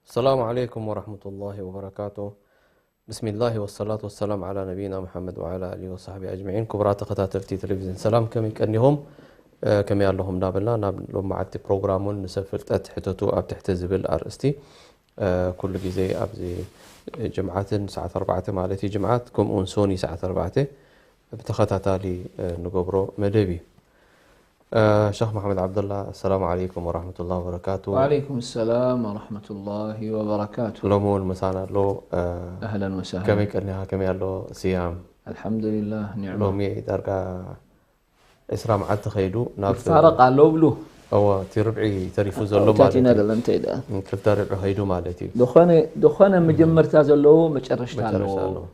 السلام عليكم ورحمة الله وبركاته. بسم الله والصلاة والسلام على نبينا محمد وعلى آله وصحبه أجمعين. ክቡራት ተኸታተልቲ ቴሌቪዥን ሰላም፣ ከመይ ቀኒኹም? እ፣ ከመይ ኣለኹም እንዳበልና ናብ ሎም መዓልቲ ፕሮግራም እውን ንሰብ ፍልጠት ሕተቱ ኣብ ትሕቲ ዝብል ኣርእስቲ፣ እ፣ ኩሉ ግዜ ኣብዚ ጅምዓትን ሰዓት ኣርባዕተ ማለት እዩ፣ ጅምዓት ከምኡ እውን ሶኒ ሰዓት ኣርባዕተ ብተኸታታሊ፣ እ፣ ንገብሮ መደብ እዩ። እ፣ ሸኽ መሓመድ ዓብደላ፣ ኣሰላሙ ዓለይኩም ወራህመቱላሂ ወበረካቱ። ወዓለይኩም ሰላም ወራህመቱላሂ ወበረካቱ። ሎሚ እውን ምሳና ኣሎ። እ፣ ኣህለን ወሰህለን። ከመይ ቀኒኻ? ከመይ ኣሎ ስያም? ኣልሓምዱሊላህ፣ ኒዕማ። ሎሚ ዳርጋ ዕስራ መዓልቲ ከይዱ ናብ ይፋረቕ ኣሎ ብሉ። እወ፣ እቲ ርብዒ ተሪፉ ዘሎ ኣውታቲና ማለት እዩ። ደለ እንታይ ደኣ? ክልተ ርብዒ ከይዱ ማለት እዩ። ዝኾነ፣ ዝኾነ መጀመርታ ዘለዎ መጨረሽታ መጨረሽታ ኣለዎ። ኣለዎ።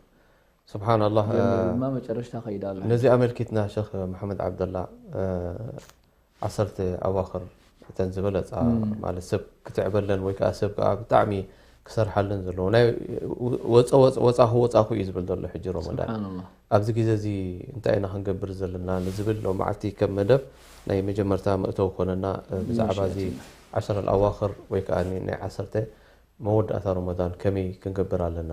ስብሓንላህ፣ ጀሚሩ እ፣ ድማ መጨረሽታ ከይዳ ኣሎ። ነዚ ኣመልኪትና ሸኽ መሓመድ ዓብደላ፣ እ፣ ዓሰርተ ኣዋኽር እተን ዝበለጻ እም። ማለት ሰብ ክትዕበለን ወይ ከኣ ሰብ ከኣ ብጣዕሚ ክሰርሓለን ዘለዎ ናይ ወጸ-፣ ወጸ-፣ ወጻኹ ወጻኹ እዩ ዝብል ዘሎ ሕጂ ረመዳን። ስብሓንላህ። ኣብዚ ግዜ እዚ እንታይ ኢና ክንገብር ዘለና ንዝብል ሎም መዓልቲ ከም መደብ ናይ መጀመርታ መእተዊ ኮነና፣ እ፣ ብዛዕባ እዚ ምሻት ኢና። ዓሸረ ኣዋኽር ወይ ከኣ ናይ ዓሰርተ መወዳእታ ረመዳን ከመይ ክንገብር ኣለና?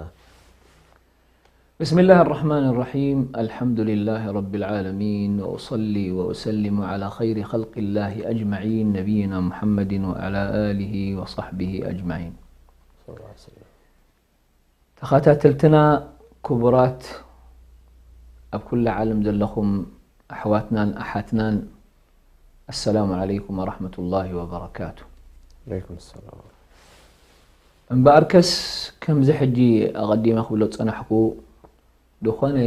بسم الله الرحمن الرحيم. الحمد لله رب العالمين، وأصلي وأسلم على خير خلق الله أجمعين، نبينا محمد وعلى آله وصحبه أجمعين. ተኸታተልትና ክቡራት ኣብ ኩሉ ዓለም ዘለኹም ኣሕዋትናን ኣሓትናን፣ ኣሰላሙ ዓለይኩም ወራህመቱላሂ ወበረካቱ። ዓለይኩም ሰላም። እምበኣርከስ ከምዚ ሕጂ ኣቐዲመ ክብሎ ዝጸናሕኩ፣ ዝኾነ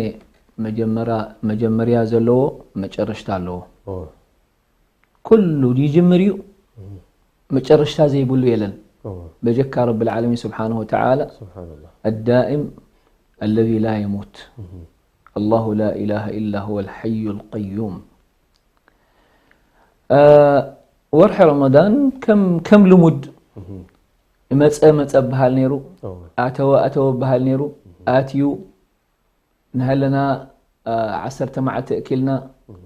መጀመራ-፣ መጀመርያ ዘለዎ መጨረሽታ ኣለዎ። ኦ። ኩሉ ይጅምር እዩ፣ እም። መጨረሽታ ዘይብሉ የለን። ኦ። በጀካ ረብል ዓለሚን ስብሓነሁ ወተዓላ። ስብሓንላህ። ኣዳኢም ኣለዚ ላ የሙት። እም። ኣላሁ ላ ኢላሃ ኢላ ሁወል ሐዩል ቀዩም። እ፣ ወርሒ ረመዳን ከም፣ ከም ልሙድ እም። መጸ መጸ በሃል ነይሩ፣ ኦ። ኣተወ ኣተወ በሃል ነይሩ፣ እም። ኣትዩ፣ ንሃለና፣ እ፣ ዓሰርተ መዓልቲ እኪልና፣ እም።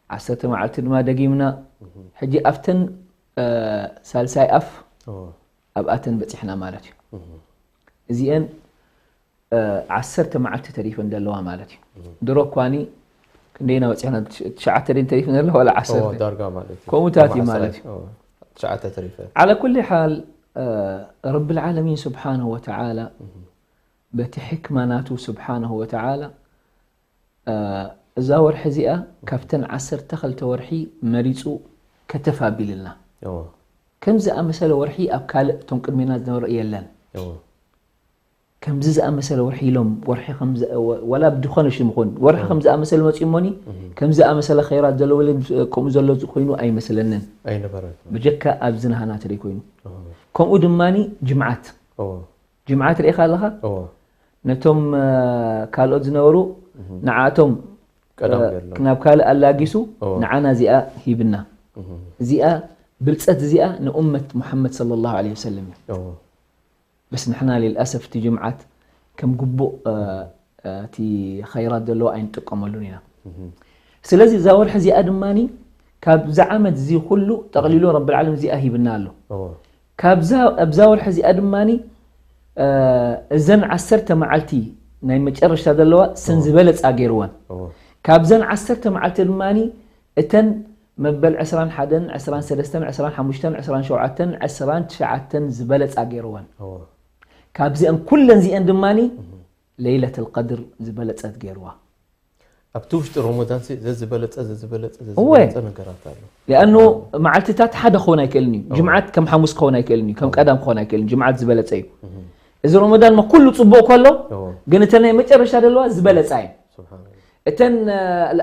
ዓሰርተ መዓልቲ ድማ ደጊምና። እም። ሕጂ ኣብተን፣ እ፣ ሳልሳይ ኣፍ እዎ። ኣብኣተን በጺሕና ማለት እዩ። እም። እዚአን፣ እ፣ ዓሰርተ መዓልቲ ተሪፈን ዘለዋ ማለት እዩ። እም። ድሮ እኳኒ ክንደይና በጺሕና? ትሽ-፣ ትሽዓተ ደን ተሪፈን ዘለዋ ዋላ እዎ፣ ዓሰርተ? ዳርጋ ማለት እዩ። ከምኡታት እዩ ከም ማለት ዓስራ፣ እዩ። እዎ፣ ትሽዓተ ተሪፈ። ዓላ ኩሊ ሓል፣ እ፣ ረብል ዓለሚን ስብሓነሁ ወተዓላ እም። በቲ ሕክማ ናቱ ስብሓነሁ ወተዓላ፣ እ፣ እዛ ወርሒ እዚኣ ካብተን ዓሰርተ ክልተ ወርሒ መሪጹ ከተፍ ኣቢልልና። እዎ። ከም ዝኣመሰለ ወርሒ ኣብ ካልእ እቶም ቅድሜና ዝነበረ የለን። እዎ። ከምዚ ዝኣመሰለ ወርሒ ኢሎም፣ ወርሒ ከም ዝ-፣ ወ-፣ ወላ ብዝኾነ ሽም ይኹን፣ ወርሒ እዎ። ከም ዝኣመሰለ መጺኡ እሞኒ፣ እህ። ከም ዝኣመሰለ ኸይራት ዘለዎ፣ ከምኡ ዘሎ ኮይኑ ኣይመስለንን። ኣይነበረን። ብጀካ ኣብዚ ናህና ተደይ ኮይኑ። እዎ። ከምኡ ድማኒ ጅምዓት። እዎ። ጅምዓት ርኢኻ ኣለኻ? እዎ። ነቶም፣ እ፣ ካልኦት ዝነበሩ፣ እህ። ንዓቶም፣ ቀዳም እ፣ ገይርና። ናብ ካልእ ኣላጊሱ፣ እዎ። ንዓና እዚኣ ሂብና። እህ። እዚኣ፣ ብልጸት እዚኣ ንኡመት ሙሓመድ ሰለላሁ ዐለይሂ ወሰለም እዩ። እዎ። በስ ንሕና ሊልኣሰፍ እቲ ጅምዓት ከም ግቡእ፣ እ፣ እ፣ እቲ ኸይራት ዘለዎ ኣይንጥቀመሉን ኢና። እህ። ስለዚ እዛ ወርሒ እዚኣ ድማኒ ካብዛ ዓመት እዚ ኩሉ ጠቕሊሉ ረብል ዓለሚን እዚኣ ሂብና ኣሎ። እዎ። ካብዛ፣ ኣብዛ ወርሒ እዚኣ ድማኒ፣ እ፣ እዘን ዓሰርተ መዓልቲ ናይ መጨረሽታ ዘለዋ እሰን እዎ። ዝበለጻ ገይርወን። እዎ። ካብዘን ዓሰርተ መዓልቲ ድማኒ እተን መበል ዕስራን ሓደን፣ ዕስራን ሰለስተን፣ ዕስራን ሓሙሽተን፣ ዕስራን ሸውዓተን፣ ዕስራን ትሽዓተን ዝበለጻ ገይርወን። እዎ። ካብዚአን ኩለን እዚአን ድማኒ እህ። ለይለተል ቀድር ዝበለጸት ገይርዋ። ኣብቲ ውሽጢ ረመዳን ሲ ዘዝበለጸ፣ ዘዝበለጸ፣ እወ። ዘዝበለጸ ነገራት ኣሎ። ሊኣኑ መዓልትታት ሓደ ክኸውን ኣይክእልን እዩ። እወ። ጅምዓት ከም ሓሙስ ክኸውን ኣይክእልን እዩ፣ ከም እወ። ቀዳም ክኸውን ኣይክእልን እዩ። ጅምዓት ዝበለጸ እዩ። እህ። እዚ ረመዳን ማ ኩሉ ጽቡቕ ከሎ፣ እወ። ግን እተን ናይ መጨረሻ ዘለዋ ዝበለጻ እዩ። ስብሓንላህ። እተን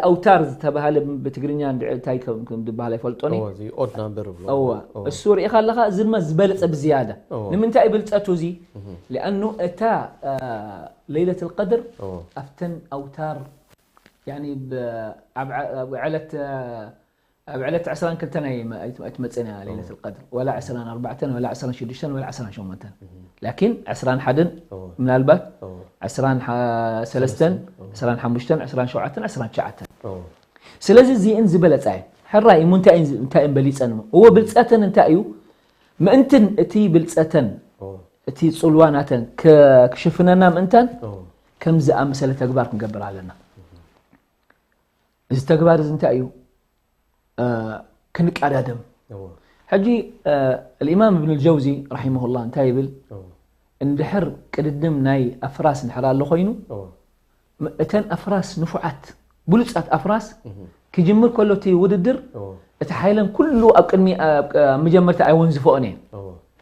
ኣውታር ዝተባሃለ ብትግርኛ እንታይ ከም ዝበሃል ኣይፈልጦን። ኦድ ናምበር ብሎ እዋ እሱ ርኢኻ ኣለኻ። እዚ ድማ ዝበለፀ ብዝያዳ ንምንታይ ብልፀቱ እዚ ሊኣኑ እታ ለይለት ልቀድር ኣብተን ኣውታር ኣብ ዕለት ኣብ ዕለት ዕስራን ክልተን ኣይትመፅን እያ ለይለት ልቀድር ወላ ዕስራን ኣርባዕተን ወላ ዕስራን ሽዱሽተን ወላ ዕስራን ሸሞንተን ላኪን ዕስራን ሓደን ምናልባት ዕስራን ሰለስተን ዕስራን ሓሙሽተን ዕስራን ሸውዓተን ዕስራን ትሽዓተን ስለዚ እዚእን ዝበለፃ እየን ሕራይ እሞ እንታይ እየን እንታይ እየን በሊፀን እሞ እዎ ብልፀተን እንታይ እዩ ምእንትን እቲ ብልፀተን እቲ ፅልዋ ናተን ክሽፍነና ምእንታን ከምዚ ኣመሰለ ተግባር ክንገብር ኣለና እዚ ተግባር እዚ እንታይ እዩ ክንቃዳደም ሕጂ الإمام ابن الجوزي رحمه الله እንታይ ይብል እንድሕር ቅድድም ናይ ኣፍራስ እንድሕር ኣሎ ኮይኑ እተን ኣፍራስ ንፉዓት ብሉፃት ኣፍራስ ክጅምር ከሎ እቲ ውድድር እቲ ሓይለን ኩሉ ኣብ ቅድሚ ኣብ መጀመርታ ኣይወንዝፈኦን እየን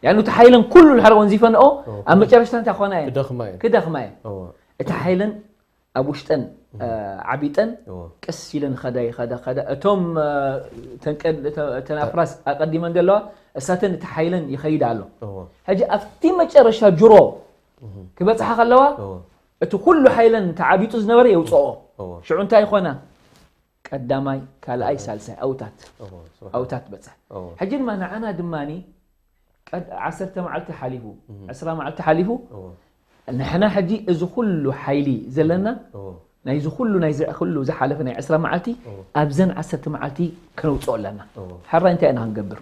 ያኑ እቲ ሓይለን ኩሉ እንድሕር ወንዚፈንኦ ኣብ መጨረሽታ እንታይ ክኾና እየን ክደኽማ እየን እቲ ሓይለን ኣብ ውሽጠን ዓቢጠን ቀስ ኢለን ኸዳ ይኸዳ ኸዳ እቶም ተናፍራስ ኣቀዲመን ዘለዋ እሳተን እቲ ሓይለን ይኸይድ ኣሎ ሕጂ ኣብቲ መጨረሻ ጅሮ ክበፅሓ ከለዋ እቲ ኩሉ ሓይለን ተዓቢጡ ዝነበረ የውፅኦ ሽዑ እንታይ ይኾና ቀዳማይ ካልኣይ ሳልሳይ ኣውታት ኣውታት በፅሕ ሕጂ ድማ ንዓና ድማ ቀድ ዓሰርተ መዓልቲ ሓሊፉ ዕስራ መዓልቲ ሓሊፉ ንሕና ሕጂ እዚ ኩሉ ሓይሊ ዘለና ናይዚ ኩሉ ናይዚ ኩሉ ዝሓለፈ ናይ ዕስራ መዓልቲ ኣብዘን ዓሰርተ መዓልቲ ከነውፅኦ ኣለና ሓራይ እንታይ ኢና ክንገብር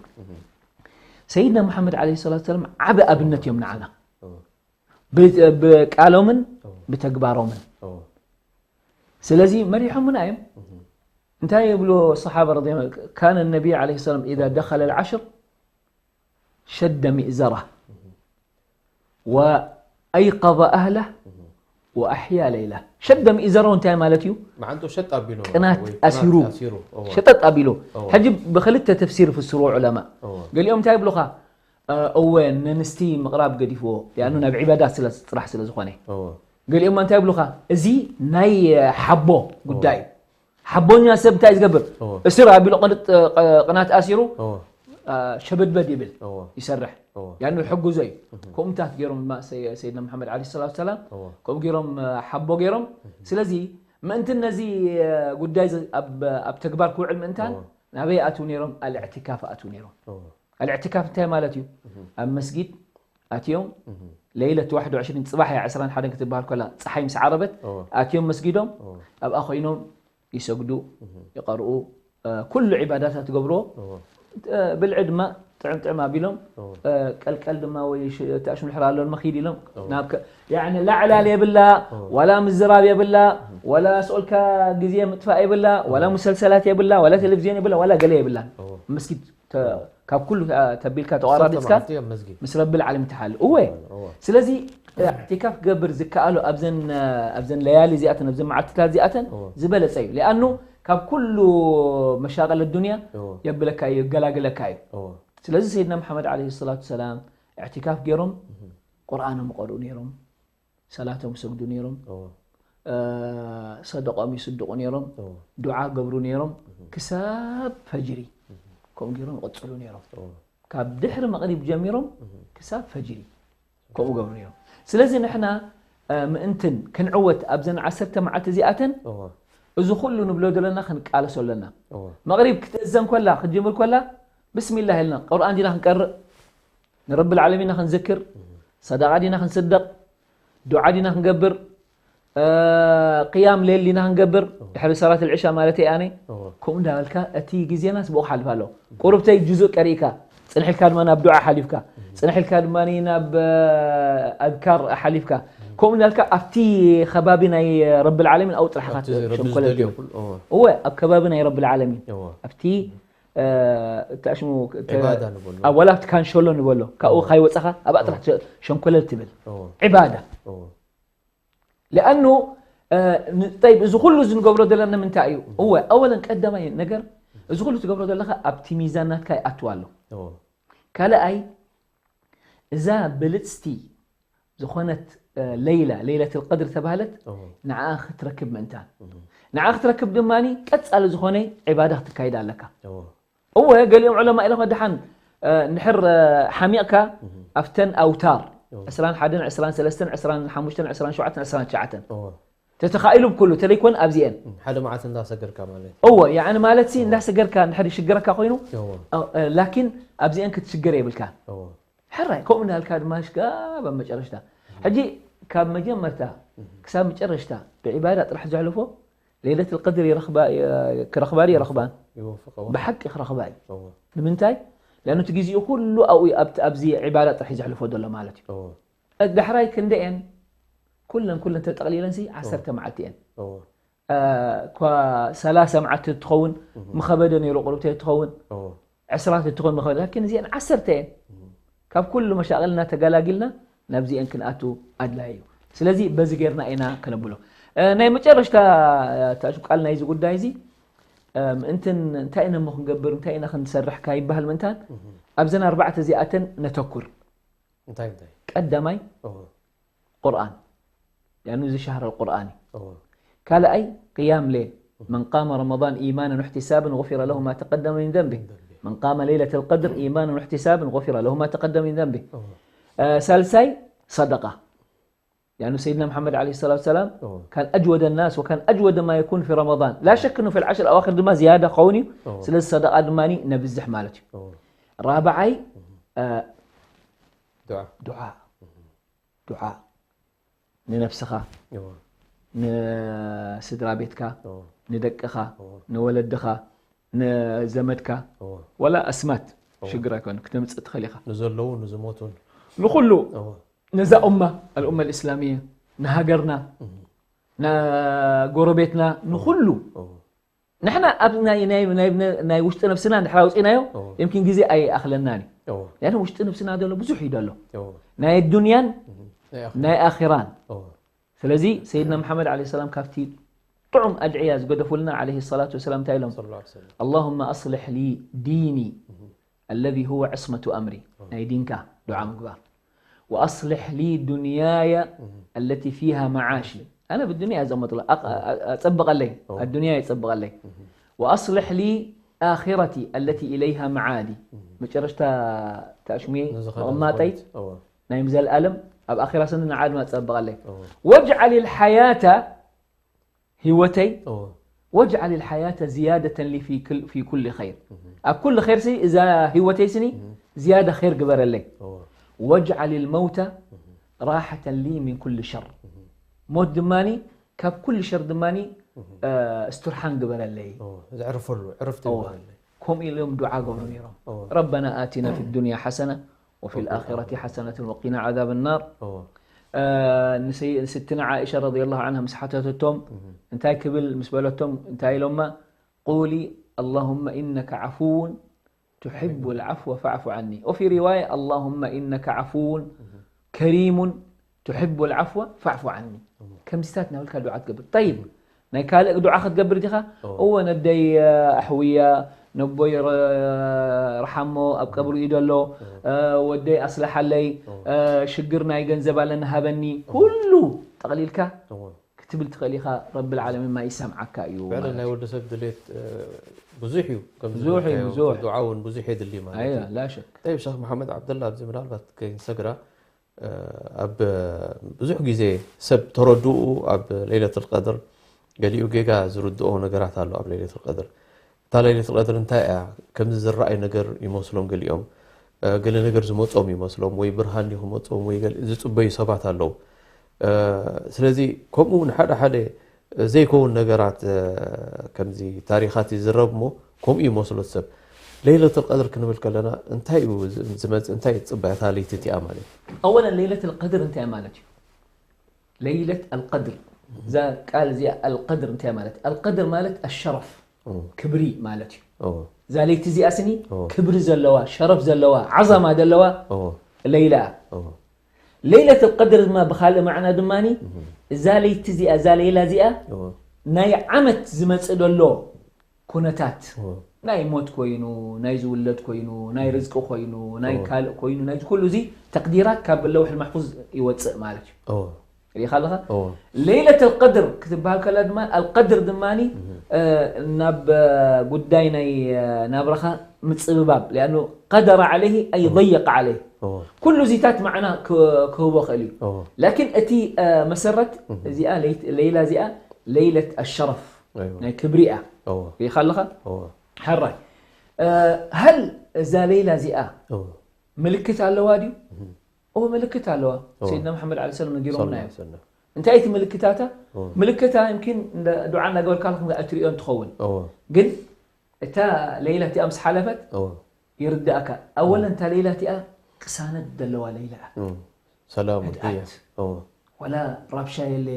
ሰይድና መሓመድ ዓለ ሰላት ሰላም ዓቢ ኣብነት እዮም ንዓና ብቃሎምን ብተግባሮምን ስለዚ መሪሖምና እዮም እንታይ ይብሉ ሰሓባ ረዲ ካነ ነቢይ ዓለ ሰላም ኢዛ ደኸለ ልዓሽር ሸደ ሚእዘራ ወአይቀظ ኣህላ ወኣሕያ ለይላ ሸደ ሚእዘሮ እንታይ ማለት እዩ መዓንጡ ሸጥ ኣቢሉ ቅናት ኣሲሩ ሸጠጥ ኣቢሉ ሕጂ ብክልተ ተፍሲር ፍስሩ ዑለማ ገሊኦም እንታይ ይብሉኻ እወ ነንስቲ ምቕራብ ገዲፍዎ ያኑ ናብ ዒባዳት ስለ ጥራሕ ስለ ዝኾነ ገሊኦም እንታይ ይብሉኻ እዚ ናይ ሓቦ ጉዳይ ሓቦኛ ሰብ እንታይ ዝገብር እስር ኣቢሉ ቅናት ኣሲሩ ሸበድበድ ይብል ይሰርሕ ያኑ ሕጉዞ እዩ ከምኡታት ገይሮም ድማ ሰይድና መሓመድ ዓለ ሰላት ሰላም ከምኡ ገይሮም ሓቦ ገይሮም ስለዚ ምእንቲ ነዚ ጉዳይ ኣብ ተግባር ክውዕል ምእንታን ናበይ ኣትው ነይሮም ኣልዕትካፍ ኣትው ነይሮም ኣልዕትካፍ እንታይ ማለት እዩ ኣብ መስጊድ ኣትዮም ለይለት ዋሕድ ወዕሽሪን ፅባሕ እያ ዕስራን ሓደን ክትበሃል ከላ ፀሓይ ምስ ዓረበት ኣትዮም መስጊዶም ኣብኣ ኮይኖም ይሰግዱ ይቐርኡ ኩሉ ዒባዳታት ትገብርዎ ብልዒ ድማ ጥዕም ጥዕም ኣቢሎም ቀልቀል ድማ ወይ ተኣሽምልሕር ኣሎ መኺድ ኢሎም ናብ ላዕላል የብላ ዋላ ምዝራብ የብላ ዋላ ስኦልካ ግዜ ምጥፋእ የብላ ዋላ ሙሰልሰላት የብላ ዋላ ቴሌቪዝዮን የብላ ዋላ ገለ የብላን መስጊድ ካብ ኩሉ ተቢልካ ተቋራሪፅካ ምስ ረብል ዓለም ትሓል እወ ስለዚ እዕትካፍ ክገብር ዝከኣሎ ኣብዘን ኣብዘን ለያሊ እዚኣተን ኣብዘን መዓልትታት እዚኣተን ዝበለፀ እዩ ሊኣኑ ካብ ኩሉ መሻቀል ዱንያ የብለካ እዩ ይገላግለካ እዩ ስለዚ ሰይድና መሓመድ ዓለ ሰላቱ ሰላም እዕትካፍ ገይሮም ቁርኣኖም ይቀርኡ ነይሮም ሰላቶም ይሰግዱ ነይሮም ሰደቆም ይስድቁ ነይሮም ዱዓ ገብሩ ነይሮም ክሳብ ፈጅሪ ከምኡ ገይሮም ይቐፅሉ ነይሮም ካብ ድሕሪ መቕሪብ ጀሚሮም ክሳብ ፈጅሪ ከምኡ ገብሩ ነይሮም ስለዚ ንሕና ምእንትን ክንዕወት ኣብዘን ዓሰርተ መዓልቲ እዚኣተን እዚ ኩሉ ንብሎ ዘለና ክንቃለሶ ኣለና መቕሪብ ክትእዘን ኮላ ክትጅምር ኮላ ብስሚላህ ኢልና ቁርኣን ዲና ክንቀርእ ንረብል ዓለሚን ኢና ክንዝክር ሰደቃ ዲና ክንስደቅ ዱዓ ዲና ክንገብር ቅያም ሌል ዲና ክንገብር ድሕሪ ሰላት ልዕሻ ማለት ኣነ ከምኡ እንዳበልካ እቲ ግዜናስ ብኡ ሓልፍ ኣሎ ቁሩብተይ ጁዙእ ቀሪእካ ፅንሕ ኢልካ ድማ ናብ ዱዓ ሓሊፍካ ፅንሕ ኢልካ ድማ ናብ ኣዝካር ሓሊፍካ ከምኡ እንዳልካ ኣብቲ ከባቢ ናይ ረብል ዓለሚን ኣው ጥራሕኻ ሸንኮለል እወ ኣብ ከባቢ ናይ ረብል ዓለሚን ኣብቲ ተሽሙ ወላ ኣብቲ ካንሸሎ ንበሎ ካብኡ ካይወፀኻ ኣብኣ ጥራሕ ሸንኮለል ትብል ዕባዳ ሊኣኑ ጠይብ እዚ ኩሉ እዚ ንገብሮ ዘለና ምንታይ እዩ እወ ኣወለን ቀዳማይ ነገር እዚ ኩሉ ትገብሮ ዘለካ ኣብቲ ሚዛን ናትካ ይኣትዋ ኣሎ ካልኣይ እዛ ብልፅቲ ዝኾነት ለይላ ለይለት ልቀድር ተባህለት ንዓ ክትረክብ ምእንታን ንዓ ክትረክብ ድማ ቀፃሊ ዝኾነ ዕባዳ ክትካይድ ኣለካ። እዎ እወ ገሊኦም ዑለማ ኢሎም ደሓን እንድሕር ሓሚቕካ ኣብተን ኣውታር ዕስራን ሓደን ዕስራን ሰለስተን ዕስራን ሓሙሽተን ዕስራን ሸውዓተን ዕስራን ትሽዓተን እዎ ተተኻኢሉ ብኩሉ ተለይኮን ኣብዚኤን ሓደ መዓልቲ እንዳሰገድካ ማለት እዎ ያዕኒ ማለት ሲ እንዳሰገድካ እንድሕር ይሽግረካ ኮይኑ እዎ ላኪን ኣብዚኤን ክትሽገር የብልካ እዎ ሕራይ ከምኡ እንዳልካ ድማ ሽጋብ ኣብ መጨረሽታ ሕጂ ካብ መጀመርታ ክሳብ መጨረሽታ ብዒባዳ ጥራሕ ዘሕልፎ ለይለት ልቀድር ክረኽባ ድዩ የረኽባን ይወፍቀ ብሓቂ ክረኽባ እዩ እዎ ንምንታይ ለኣኑ እቲ ግዜኡ ኩሉ ኣብኡ እዩ ኣብቲ ኣብዚ ዒባዳ ጥራሕ እዩ ዘሕልፎ ዘሎ ማለት እዩ እዎ ዳሕራይ ክንደየን ኩለን ኩለን ተጠቕሊለን ሲ ዓሰርተ መዓልቲ እየን እዎ እኳ ሰላሳ መዓልቲ ትኸውን ምኸበደ ነይሩ ቁሩብ ትኸውን እዎ ዕስራ ትኸውን ምኸበደ ላኪን እዚአን ዓሰርተ እየን ካብ ኩሉ መሻቕልና ተገላጊልና ናብዚአን ክንኣቱ ኣድላይ እዩ ስለዚ በዚ ጌርና ኢና ከነብሎ ናይ መጨረሽታ ታሹ ቃል ናይዚ ጉዳይ እዚ ምእንትን እንታይ ኢና እሞ ክንገብር እንታይ ኢና ክንሰርሕ ካይበሃል ምእንታን ኣብዘን ኣርባዕተ እዚኣተን ነተኩር እንታይ እንታይ ቀዳማይ እዎ ቁርኣን ያኑ እዚ ሻህር ቁርኣን እዩ እዎ ካልኣይ ቅያም ሌል من قام رمضان إيمانا واحتسابا غفر له ما تقدم من ذنبه من قام ليلة القدر إيمانا واحتسابا غفر له ما تقدم من ذنبه እዎ ሳልሳይ ሰደቃ يعني سيدنا محمد عليه الصلاة والسلام እዎ كان أجود الناس وكان أجود ما يكون في رمضان لا شك أنه في العشر الأواخر ድማ ዝያዳ ክኸውን እዩ እዎ ስለዚ ሰደቃ ድማ ነብዝሕ ማለት እዩ እዎ ራብዓይ ዱዓ ዱዓ ዱዓ ንነብስኻ እዎ ንስድራ ቤትካ እዎ ንደቅኻ እዎ ንወለድኻ ንዘመድካ እዎ ወላ ኣስማት ሽግር ኣይኮን ክተምፅእ ትኽእል ኢኻ ንዘለዉ ንዝሞቱን ንኩሉ እዎ ነዛ ኡማ ኣልኡማ ልእስላምያ ንሃገርና ንጎረቤትና ንኩሉ እዎ ንሕና ኣብ ናይ ናይ ናይ ናይ ውሽጢ ነብስና እንድሕር ኣውፂናዮ እዎ يمكن ግዜ ኣይኣኽለናን እዩ እዎ ያነ ውሽጢ ነብስና ዘሎ ብዙሕ እዩ ዘሎ እዎ ናይ ዱንያን ናይ ኣኽ- ናይ ኣኺራን እዎ ስለዚ ሰይድና መሓመድ ዓለ ሰላም ካብቲ ጥዑም ኣድዕያ ዝገደፉልና ዓለይሂ ሰላቱ ወሰላም እንታይ ኢሎም صلى الله عليه وسلم اللهم أصلح لي ديني الذي هو عصمة أمري ናይ ዲንካ ዱዓ ምግባር وأصلح لي دنياي التي فيها معاشي ኣነ ብዱንያ እየ ዘመጥሎ ኣፀብቐለይ ኣዱንያ የፀብቐለይ وأصلح لي آخرتي التي إليها معادي መጨረሽታ ታሽሙየ ነዚ ኸዳ መቐማጠይ ዝኾነት- እዎ ናይ ምዘልኣለም ኣብ ኣኺራ ስኒ ንዓ ድማ ፀብቐለይ እዎ واجعل الحياة ህይወተይ እዎ واجعل الحياة زيادة لي في كل في كل خير ኣብ ኩሉ ኸይር ሲ እዛ ህይወተይ ስኒ ዝያዳ ኸይር ግበረለይ እዎ واجعل الموت راحة لي من كل شر ሞት ድማኒ ካብ ኩሉ ሸር ድማኒ እስትርሓን ግበረለይ እዎ ዘዕርፈሉ ዕርፍቲ እዎ። ይበለለይ ከምኡ ኢሎም ዱዓ ገብሩ ነይሮም እዎ ربنا آتنا في الدنيا حسنة وفي الآخرة حسنة وقنا عذاب النار እዎ ንስትና ዓኢሻ ረዲየላሁ ዓንሃ ምስ ሓተተቶም እንታይ ክብል ምስ በለቶም እንታይ ኢሎማ قولي اللهم إنك عفو تحب العفو فاعف عني وفي رواية اللهم إنك عفو كريم تحب العفو فاعف عني ከምዚታት ናብልካ ዱዓ ትገብር طيب ናይ ካልእ ዱዓ ክትገብር ዲኻ እዎ። እወ ነደይ ኣሕውያ ነቦይ ረ- ርሓሞ ኣብ ቀብሪ እዩ ደሎ ወደይ ኣስልሓለይ ሽግር ናይ ገንዘብ ኣለና ሃበኒ ኩሉ ጠቕሊልካ እዎ ክትብል ትኽእል ኢኻ ረቢ ልዓለሚን ማ ይሰምዓካ እዩ ብዕለ ናይ ወዲ ሰብ ድሌት ብዙሕ እዩ ከም ብዙሕ እዩ፣ ብዙሕ። ዱዓ እውን ብዙሕ የድሊ ማለት ኣየ እዩ ላሸክ طيب شيخ محمد عبد الله ኣብዚ ምናልባት ከይንሰግራ ኣብ ብዙሕ ግዜ ሰብ ተረድኡ ኣብ ለይለት ልቀድር ገሊኡ ጌጋ ዝርድኦ ነገራት ኣሎ ኣብ ለይለት ልቀድር እታ ለይለት ልቀድር እንታይ እያ ከምዚ ዝረኣይ ነገር ይመስሎም ገሊኦም ገለ ነገር ዝመፆም ይመስሎም ወይ ብርሃን ክመፆም ወይ ዝፅበዩ ሰባት ኣለዉ ስለዚ ከምኡ ንሓደ ሓደ ዘይከውን ነገራት ከምዚ ታሪኻት ይዝረብ እሞ ከምኡ ይመስሎ ሰብ ለይለት ልቀድር ክንብል ከለና እንታይ እዩ ዝመፅእ እንታይ ትፅበያ እታ ለይቲ እቲኣ ማለት እዩ أولا ليلة القدر እንታይ ማለት እዩ ليلة القدر እዛ ቃል እዚኣ القدر እንታይ ማለት القدر ማለት الشرف ክብሪ ማለት እዩ እዛ ለይቲ እዚኣ ስኒ ክብሪ ዘለዋ ሸረፍ ዘለዋ ዓዛማ ዘለዋ ለይላ ለይለት ቀድር ድማ ብካልእ ማዕና ድማ እዛ ለይቲ እዚኣ እዛ ለይላ እዚኣ ናይ ዓመት ዝመፅእ ዘሎ ኩነታት ናይ ሞት ኮይኑ ናይ ዝውለድ ኮይኑ ናይ ርዝቂ ኮይኑ ናይ ካልእ ኮይኑ ናይ ኩሉ እዚ ተቅዲራት ካብ ለውሕ ማሕፉዝ ይወፅእ ማለት እዩ ሪኻ ኣለኻ ለይለት ልቀድር ክትበሃል ከላ ድማ ኣልቀድር ድማ ናብ ጉዳይ ናይ ናብራኻ ምፅብባብ ሊኣኑ ቀደረ ዓለይህ ኣይ ضيق ዓለይህ ኩሉ እዚታት ማዕና ክህቦ ክእል እዩ ላኪን እቲ መሰረት እዚኣ ለይላ እዚኣ ለይለት ኣሸረፍ ናይ ክብሪ እያ ሪኻ ኣለኻ ሕራይ ሀል እዛ ለይላ እዚኣ ምልክት ኣለዋ ድዩ እዎ ምልክት ኣለዋ ሰይድና መሓመድ ለ ሰለም ነጊሮምና እዮም እንታይ እቲ ምልክታታ ምልክታ ይምኪን ዱዓ እናገበርካ ኣለኩም እትሪኦ እንትኸውን ግን እታ ለይላ እቲኣ ምስ ሓለፈት ይርዳእካ ኣወለን እታ ለይላ እቲኣ ቅሳነት ዘለዋ ለይላ እያ ሰላም ህድኣት ወላ ራብሻ የለ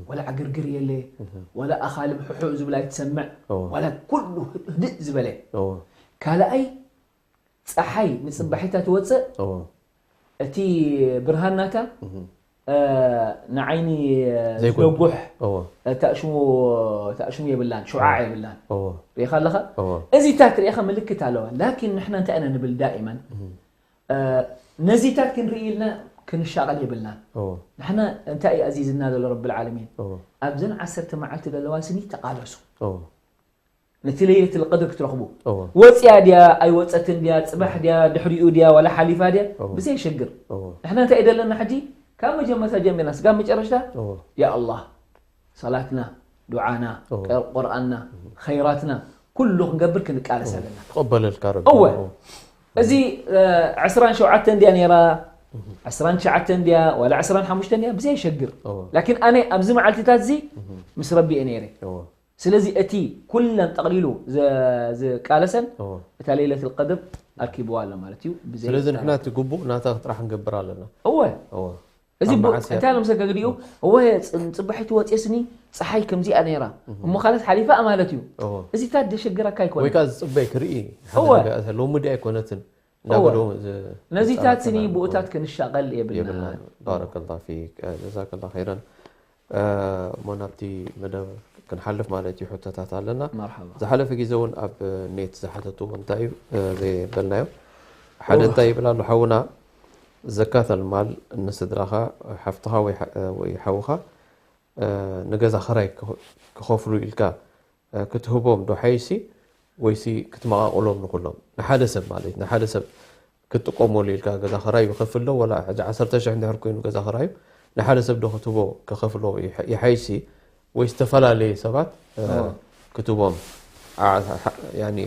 ወላ ዕግርግር የለ ወላ ኣኻልብ ሕሑእ ዝብል ኣይትሰምዕ ወላ ኩሉ ህድእ ዝበለ ካልኣይ ፀሓይ ንፅባሒታ ትወፅእ እቲ ብርሃን ናታ ንዓይኒ ዝደጉሕ ተእሽሙ የብላን ሽዓዕ የብላን ሪኢኻ ኣለኻ እዚታት ሪኢኻ ምልክት ኣለዋ ላኪን ንሕና እንታይ ኢና ንብል ዳኢመን ነዚታት ክንርኢ ኢልና ክንሻቐል የብልናን ንሕና እንታይ እዩ ኣዚዝና ዘሎ ረቢ ልዓለሚን ኣብዘን ዓሰርተ መዓልቲ ዘለዋ ስኒ ተቓለሱ ነቲ ለይለት ልቀድር ክትረኽቡ ወፅያ ድያ ኣይወፀትን ድያ ፅባሕ ድያ ድሕሪኡ ድያ ዋላ ሓሊፋ ድያ ብዘይ ሽግር ንሕና እንታይ ደለና ሕጂ ካብ መጀመርታ ጀሚርና ስጋብ መጨረሽታ ያ ኣላህ ሰላትና ዱዓና ቁርኣንና ኸይራትና ኩሉ ክንገብር ክንቃለስ ኣለና ትቐበለልካ ረቢ እወ እዚ ዕስራን ሸውዓተን ድያ ነይራ ዕስራን ትሽዓተን ድያ ዋላ ዕስራን ሓሙሽተን ድያ ብዘይ ሸግር ላኪን ኣነ ኣብዚ መዓልትታት እዚ ምስ ረቢ እየ ነይረ ስለዚ እቲ ኩለን ጠቕሊሉ ዝቃለሰን እታ ሌለት ቀድር ኣርኪብዋ ኣሎ ማለት እዩ ስለዚ ንሕና እቲ ግቡእ ናታ ጥራሕ ክንገብር ኣለና እወ እዚ እንታይ ለምሰካ ገዲኡ እወ ፅባሒቲ ወፅስኒ ፀሓይ ከምዚኣ ነይራ እሞ ካልስ ሓሊፋ ማለት እዩ እዚታት ደሸግረካ ኣይኮነ ወይ ከዓ ዝፅበይ ክርኢ ሎሚ ዲ ኣይኮነትን ነዚታት ስኒ ብኡታት ክንሻቐል የብልና ባረከላ ፊክ ጀዛከላ ኸይረን እሞ ናብቲ መደብ ክንሓልፍ ማለት እዩ ሕቶታት ኣለና ዝሓለፈ ግዜ እውን ኣብ ኔት ዝሓተትዎ እንታይ እዩ ዘይበልናዮ ሓደ እንታይ ይብል ኣሎ ሓውና ዘካት ኣልማል ንስድራኻ ሓፍትኻ ወይ ሓውኻ ንገዛ ኸራይ ክኸፍሉ ኢልካ ክትህቦም ዶ ሓይሲ ወይሲ ክትመቓቕሎም ንኹሎም ንሓደ ሰብ ማለት ንሓደ ሰብ ክትጥቀመሉ ኢልካ ገዛ ኸራዩ ይኸፍል ዶ ወላ ሕጂ ዓሰርተ ሽሕ እንድሕር ኮይኑ ገዛ ኸራዩ ንሓደ ሰብ ዶ ክትህቦ ክኸፍሎ ይሓይሲ ወይ ዝተፈላለየ ሰባት ክትቦም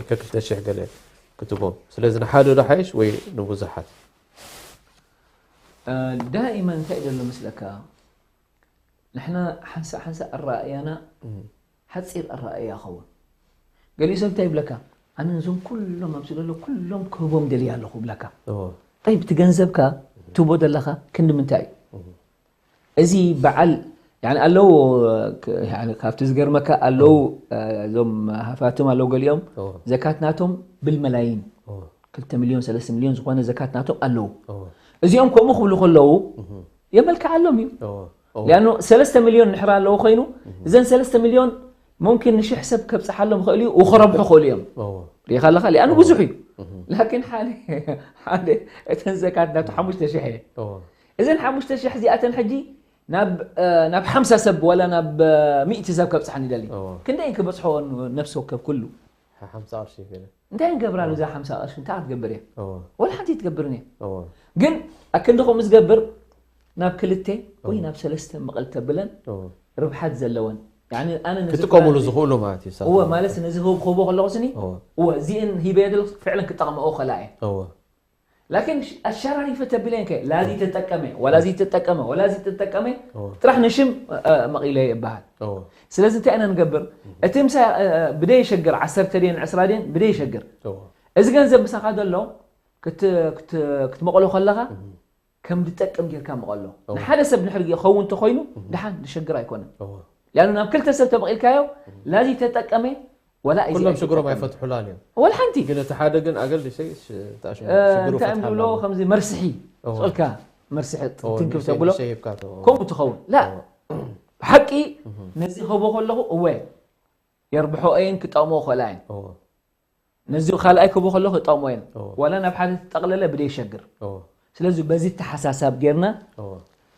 ከክልተ ሽሕ ገለ ክትቦም ስለዚ ንሓደ ዶ ሓይሽ ወይ ንብዙሓት ዳኢመን እንታይ ደሎ ምስለካ ንሕና ሓንሳእ ሓንሳእ ኣረኣእያና ሓፂር ኣረኣእያ ኸውን ገሊኡ ሰብ እንታይ ይብለካ ኣነ ነዞም ኩሎም ኣብዚ ዘሎ ኩሎም ክህቦም ደልየ ኣለኹ ይብለካ ጠይብ እቲ ገንዘብካ ትህቦ ዘለኻ ክንዲ ምንታይ እዩ እዚ በዓል ኣለዉ ካብቲ ዝገርመካ ኣለዉ እዞም ሃፋትም ኣለዉ ገሊኦም ዘካት ናቶም ብልመላይን ክልተ ሚልዮን ሰለስተ ሚልዮን ዝኾነ ዘካት ናቶም ኣለዉ እዚኦም ከምኡ ክብሉ ከለዉ የመልክዓሎም እዩ ሊኣኑ ሰለስተ ሚልዮን ንሕራ ኣለዉ ኮይኑ እዘን ሰለስተ ሚልዮን ሙምኪን ንሽሕ ሰብ ከብፅሓሎም ይኽእል እዩ ውክረብሑ ክእሉ እዮም ሪኢኻ ኣለኻ ሊኣኑ ብዙሕ እዩ ላኪን ሓደ ሓደ እተን ዘካት ናቱ ሓሙሽተ ሽሕ እየ እዘን ሓሙሽተ ሽሕ እዚኣተን ሕጂ ናብ ናብ ሓምሳ ሰብ ወላ ናብ ሚእቲ ሰብ ከብፅሓን ይደሊ ክንደይ ክበፅሖ ነብሲ ወከብ ኩሉ ሓምሳ ቅርሺ ገለ እንታይ ንገብራ ነዛ ሓምሳ ቅርሺ እንታይ ክትገብር እያ ወላ ሓንቲ ትገብርን እያ ግን ኣክንዲ ከምኡ ዝገብር ናብ ክልተ ወይ ናብ ሰለስተ መቐል ተብለን ርብሓት ዘለወን ኣነ ክትጥቀምሉ ዝኽእሉ ማለት እዩ እወ ማለት ነዚ ክህቦ ከለኹ ስኒ እወ እዚእን ሂበ የድል ፍዕለን ክጠቕመኦ ከላ እየ ላኪን ኣሸራሪፈ ተቢለንከ ላዚ ተጠቀመ ወላዚ ተጠቀመ ወላዚ ተጠቀመ ጥራሕ ንሽም መቒለ ይበሃል ስለዚ እንታይ ኢና ንገብር እቲ ምሳ ብደይ ሸግር ዓሰርተ ድን ዕስራ ድን ብደይ ሸግር እዚ ገንዘብ ምሳኻ ዘሎ ክትመቕሎ ከለኻ ከም ዝጠቅም ጌርካ መቐሎ ንሓደ ሰብ ንሕር ይኸውን እንተኮይኑ ድሓን ዝሸግር ኣይኮነን ሊኣኑ ናብ ክልተ ሰብ ተመቒልካዮ ላዚ ተጠቀመ ወላ እዩ ኩሎም ሽግሮም ኣይፈትሑላን እዮም ወላ ሓንቲ ግን እቲ ሓደ ግን ኣገል ድሰይ እንታይ እዮም ዝብሎ ከምዚ መርስሒ ስልካ መርስሒ ትንክብ ተብሎ ከምኡ ትኸውን ላ ብሓቂ ነዚ ከቦ ከለኹ እወ የርብሖ እየን ክጠቕሞ ክእላ እየን ነዚ ካልኣይ ክቦ ከለኹ ክጠቕሞ እየን ዋላ ናብ ሓደ ተጠቕለለ ብደይ ሸግር ስለዚ በዚ ተሓሳሳብ ጌርና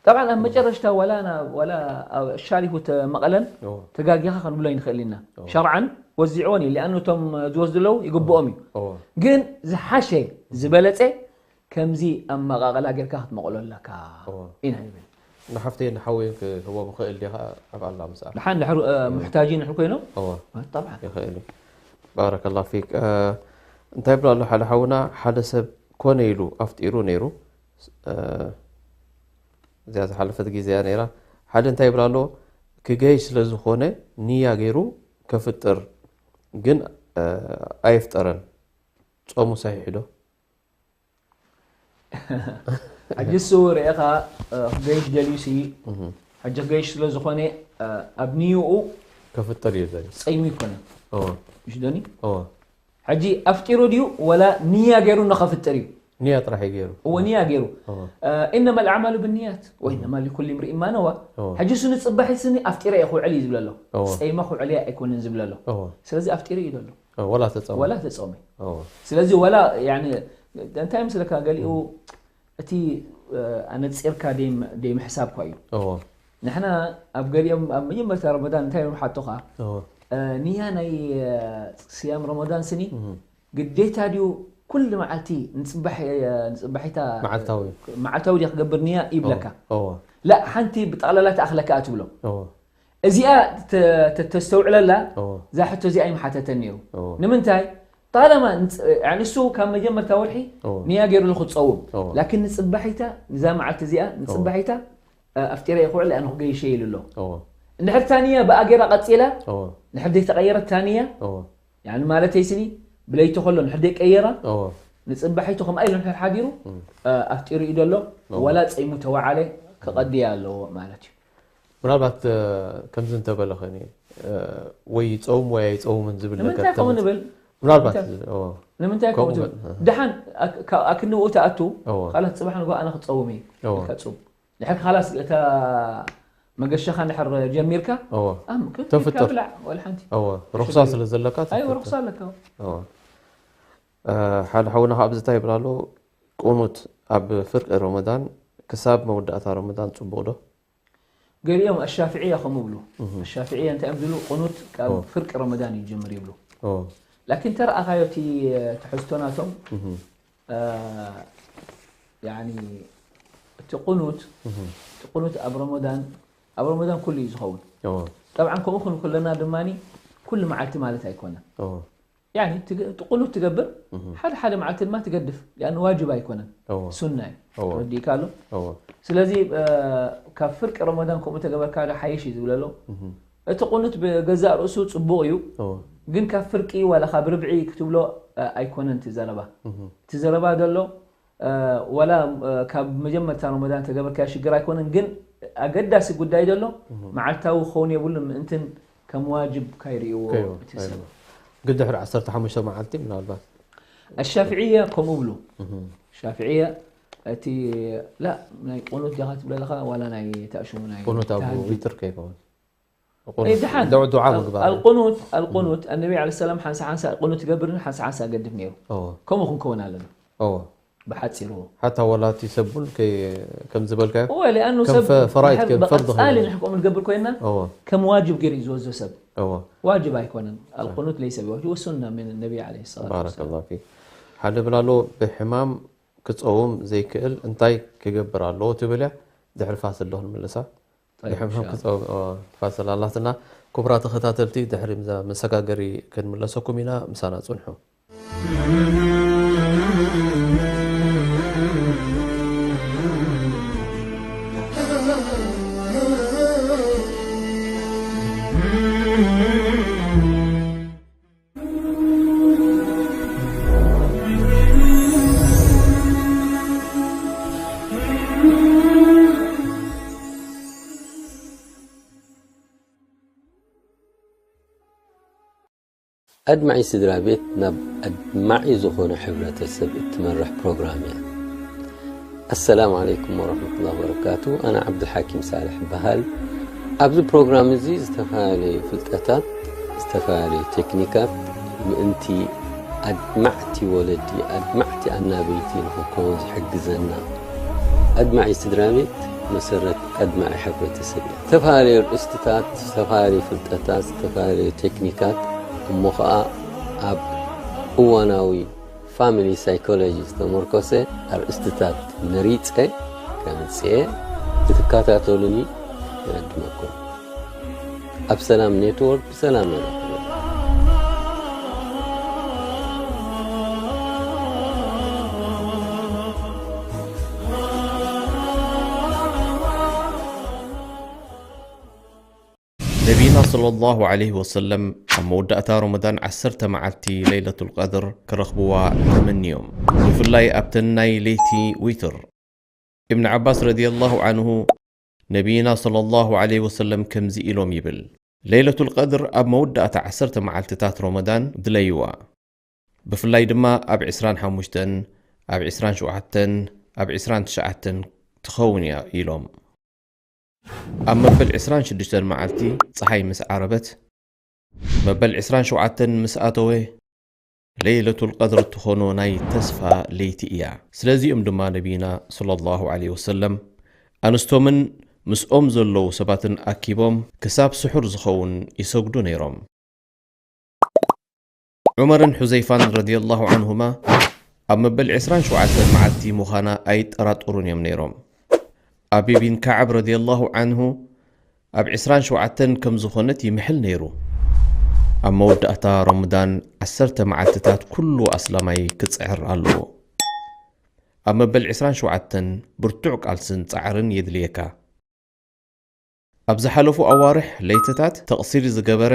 ጠብዓን ኣብ መጨረሽታ ዋላ ና- ዋላ ኣብ ሻሪፉ ተመቐለን እዎ። ተጋጊኻ ክንብሎ ይንኽእል ኢና። እዎ። ሸርዓን ወዚዕዎን እዩ። ሊኣኑ እቶም ዝወስዱ ኣለዉ ይግብኦም እዩ። እዎ። ግን ዝሓሸ ዝበለጸ ከምዚ ኣመቓቕላ ጌርካ ክትመቐሎ ኣለካ እዎ። ኢና ይብል። ንሓፍተይ ንሓወይን ክህቦም ይኽእል ዲኻ ኣብ ኣላ ምስኣ? ደሓን ድሕር እ፣ ሙሕታጂ ንሕር ኮይኖም እዎ። ጠብዓን ይኽእል እዩ። ባረከላ ፊክ። እ፣ እንታይ ይብላ ኣሎ ሓደ ሓውና፣ ሓደ ሰብ ኮነ ኢሉ ኣፍጢሩ ነይሩ። እ፣ እዚኣ ዝሓለፈት ግዜ እያ ነይራ። ሓደ እንታይ ይብላ ኣሎ፣ ክገይ ስለ ዝኾነ ንያ ገይሩ ከፍጥር ግን እ፣ ኣየፍጠረን። ጾሙ ሰሒሑ ዶ? ሕጂ እሱ ርኤኻ እ፣ ክገይሽ ደልዩ ሲ እህ፣ ሕጂ ክገይሽ ስለ ዝኾነ እ፣ ኣብ ንይኡ ከፍጥር እዩ ዘ ጸይሙ ይኮነ ኦ ምሽ ዶኒ ኦ ሕጂ ኣፍጢሩ ድዩ ወላ ንያ ገይሩ ንኸፍጥር እዩ ንያ ጥራሕ እዩ ገይሩ እዎ ንያ ገይሩ ኦ إنما الأعمال بالنيات وإنما لكل امرئ ما نوى ኦ ሕጂ እሱ ንፅባሒ ስኒ ኣፍጢረ እየ ክውዕል እዩ ዝብለሎ ኦ ጸይመ ክውዕል እየ ኣይኮንን ዝብለሎ ኦ ስለዚ ኣፍጢሩ እዩ ዘሎ ኦ ወላ ተጸሙ ወላ ተጸሙ ኦ ስለዚ ወላ ያኒ እንታይ ምስለካ ገሊኡ እቲ ኣነጺርካ ደይምሕሳብ ኳ እዩ ንሕና ኣብ ገሊኦም ኣብ መጀመርታ ረመዳን እንታይ እዮም ሓቶኻ ንያ ናይ ስያም ረመዳን ስኒ ግዴታ ድዩ ኩሉ መዓልቲ ንፅባሒታ መዓልታዊ ድያ ክገብር ንያ ይብለካ ላ ሓንቲ ብጠቕላላ ተኣኽለካ ትብሎ እዚኣ ተስተውዕለላ እዛ ሕቶ እዚኣ ይምሓተተን ነይሩ ንምንታይ ጣለማ ንሱ ካብ መጀመርታ ወርሒ ንያ ገይሩሉ ክፀውም ላኪን ንፅባሒታ ንዛ መዓልቲ እዚኣ ንፅባሒታ ኣፍጢረ እየ ክውዕል ኣነ ክገይሸ ኢሉ ኣሎ እንድሕር እታ ንያ ብኣ ገይራ ቀፂላ እንድሕር ዘይተቀየረት እታ ንያ ማለተይ ስኒ ብለይቲ ከሎ እንድሕር ዘይቀየራ ንፅባሒቱ ከምኣ ኢሉ እንድሕር ሓዲሩ ኣፍጢሩ እዩ ዘሎ ወላ ፀይሙ ተወዓለ ክቐድያ ኣለዎ ማለት እዩ ምናልባት ከምዚ እንተበለ ኸኒ ወይ ይፀውም ወይ ኣይፀውምን ዝብል ነገር ንምንታይ ከምኡ ንብል ምናልባት ንምንታይ ከምኡ ትብል ደሓን ኣክንብኡ ተኣቱ ካልኣት ፅባሕ ንጎ ኣነ ክፀውም እየ ኢልካ ፅውም ድሕር ካላስ እታ መገሻኻ እንድሕር ጀሚርካ ተፍጥር ሩክሳ ስለ ዘለካ ሩክሳ ኣለካ ሓደ ሓውና ካብ ዝታይ ይብል ኣሎ ቁኑት ኣብ ፍርቂ ረመዳን ክሳብ መወዳእታ ረመዳን ፅቡቕ ዶ ገሊኦም ኣሻፍዕያ ከምኡ ይብሉ ኣሻፍዕያ እንታይ እዮም ዝብሉ ቁኑት ካብ ፍርቂ ረመዳን እዩ ዝጀምር ይብሉ ላኪን ተረኣኻዮ እቲ ትሕዝቶ ናቶም ያኒ እቲ ቁኑት እቲ ቁኑት ኣብ ረመዳን ኣብ ረመዳን ኩሉ እዩ ዝኸውን ጠብዓን ከምኡ ክንኩለና ድማ ኩሉ መዓልቲ ማለት ኣይኮነን ያኒ ቁኑት ትገብር ሓደ ሓደ መዓልቲ ድማ ትገድፍ ሊኣን ዋጅብ ኣይኮነን ሱና እዩ ተወዲእካ ኣሎ ስለዚ ካብ ፍርቂ ረመዳን ከምኡ ተገበርካ ሓይሽ እዩ ዝብለሎ እቲ ቁኑት ብገዛእ ርእሱ ፅቡቕ እዩ ግን ካብ ፍርቂ ዋላ ካብ ርብዒ ክትብሎ ኣይኮነን እቲ ዘረባ እቲ ዘረባ ዘሎ ዋላ ካብ መጀመርታ ረመዳን ተገበርካዮ ሽግር ኣይኮነን ግን ኣገዳሲ ጉዳይ ዘሎ መዓልታዊ ክኸውን የብሉን ምእንትን ከም ዋጅብ ካይርእይዎ እቲ ሰብ ግን ድሕሪ ዓሰርተ ሓሙሽተ መዓልቲ ምናልባት ኣሻፍዕያ ከምኡ ብሉ ሻፍዕያ እቲ ላ ናይ ቁኑት ዲኻ ትብል ኣለኻ ዋላ ናይ ተእሽሙ ናይ ቁኑት ኣብ ዊትር ከይከውን ድሓን ዱዓ ምግባር ኣልቁኑት ኣልቁኑት ኣነቢ ለ ሰላም ሓንሳ ሓንሳ ቁኑት ይገብርን ሓንሳ ሓንሳ ገድፍ ነይሩ ከምኡ ክንከውን ኣለና ብሓፂሩ ሓታ ወላ እቲ ሰብ እውን ከም ዝበልካዮ እወ ሊኣኑ ከም ሰብ ፈ- ፈራይድ ከም ፈርድ ብቐፃሊ ኮይኑ። ንሕክኦም ንገብር ኮይና እወ ከም ዋጅብ ገይሩ እዩ ዝወስዶ ሰብ እወ ዋጅብ ኣይኮነን ኣልቁኑት ለይሰ ብዋጅብ ወሱና ምን ነቢ ለ ሰላት ባረከ ላ ፊክ ሓደ ብላሎ ብሕማም ክፀውም ዘይክእል እንታይ ክገብር ኣለዎ ትብል እያ ድሕሪ ፋስል ዶ ክንምልሳ ድሕሪ ምሕም ክፀውም ፋስል ኣላትና ክቡራ ተኸታተልቲ ድሕሪ መሰጋገሪ ክንምለሰኩም ኢና ምሳና ፅንሑ ኣድማዒ ስድራ ቤት ናብ ኣድማዒ ዝኾነ ሕብረተሰብ እትመርሕ ፕሮግራም እያ። ኣሰላሙ ዓለይኩም ወረሕመቱላሂ ወበረካቱ። ኣነ ዓብዱልሓኪም ሳልሕ እበሃል። ኣብዚ ፕሮግራም እዚ ዝተፈላለዩ ፍልጠታት፣ ዝተፈላለዩ ቴክኒካት ምእንቲ ኣድማዕቲ ወለዲ፣ ኣድማዕቲ ኣናበይቲ ንኽንከውን ዝሕግዘና ኣድማዒ ስድራ ቤት መሰረት ኣድማዒ ሕብረተሰብ እያ። ዝተፈላለዩ ኣርእስትታት፣ ዝተፈላለዩ ፍልጠታት፣ ዝተፈላለዩ ቴክኒካት እሞ ኸኣ ኣብ እዋናዊ ፋሚሊ ሳይኮሎጂ ዝተመርኮሰ ኣርእስትታት መሪጸ ከምጽኤ ክትከታተሉኒ ይዕድመኩም። ኣብ ሰላም ኔትወርክ ብሰላም መረክቡ። ነቢና ሰለላሁ ዐለይሂ ወሰለም ኣብ መወዳእታ ረመዳን ዓሰርተ መዓልቲ ለይለቱል ቀድር ክረኽብዋ ተመንዮም፣ ብፍላይ ኣብተን ናይ ለይቲ ዊትር። እብን ዓባስ ረዲየላሁ ዐንሁ ነቢና ሰለላሁ ዐለይሂ ወሰለም ከምዚ ኢሎም ይብል፣ ለይለቱል ቀድር ኣብ መወዳእታ ዓሰርተ መዓልትታት ረመዳን ድለይዋ፣ ብፍላይ ድማ ኣብ ዕስራን ሓሙሽተን፣ ኣብ ዕስራን ሸውዓተን፣ ኣብ ዕስራን ትሽዓተን ትኸውን እያ ኢሎም። ኣብ መበል ዕስራን ሽዱሽተን መዓልቲ ጸሓይ ምስ ዓረበት፣ መበል ዕስራን ሸውዓተን ምስ ኣተወ፣ ለይለቱል ቀድር እትኾኖ ናይ ተስፋ ለይቲ እያ። ስለዚኦም ድማ ነቢና ሰለላሁ ዐለይሂ ወሰለም ኣንስቶምን ምስኦም ዘለዉ ሰባትን ኣኪቦም ክሳብ ስሑር ዝኸውን ይሰግዱ ነይሮም። ዑመርን ሑዘይፋን ረዲየላሁ ዐንሁማ ኣብ መበል ዕስራን ሸውዓተን መዓልቲ ምዃና ኣይጠራጠሩን እዮም ነይሮም። ኣቢ ቢን ከዓብ ረዲየላሁ ዐንሁ ኣብ ዕስራን ሸውዓተን ከም ዝኾነት ይምሕል ነይሩ። ኣብ መወዳእታ ረመዳን ዓሰርተ መዓልትታት ኩሉ ኣስላማይ ክጽዕር ኣለዎ። ኣብ መበል ዕስራን ሸውዓተን ብርቱዕ ቃልስን ጻዕርን የድልየካ። ኣብ ዝሓለፉ ኣዋርሕ ለይትታት ተቕሲር ዝገበረ፣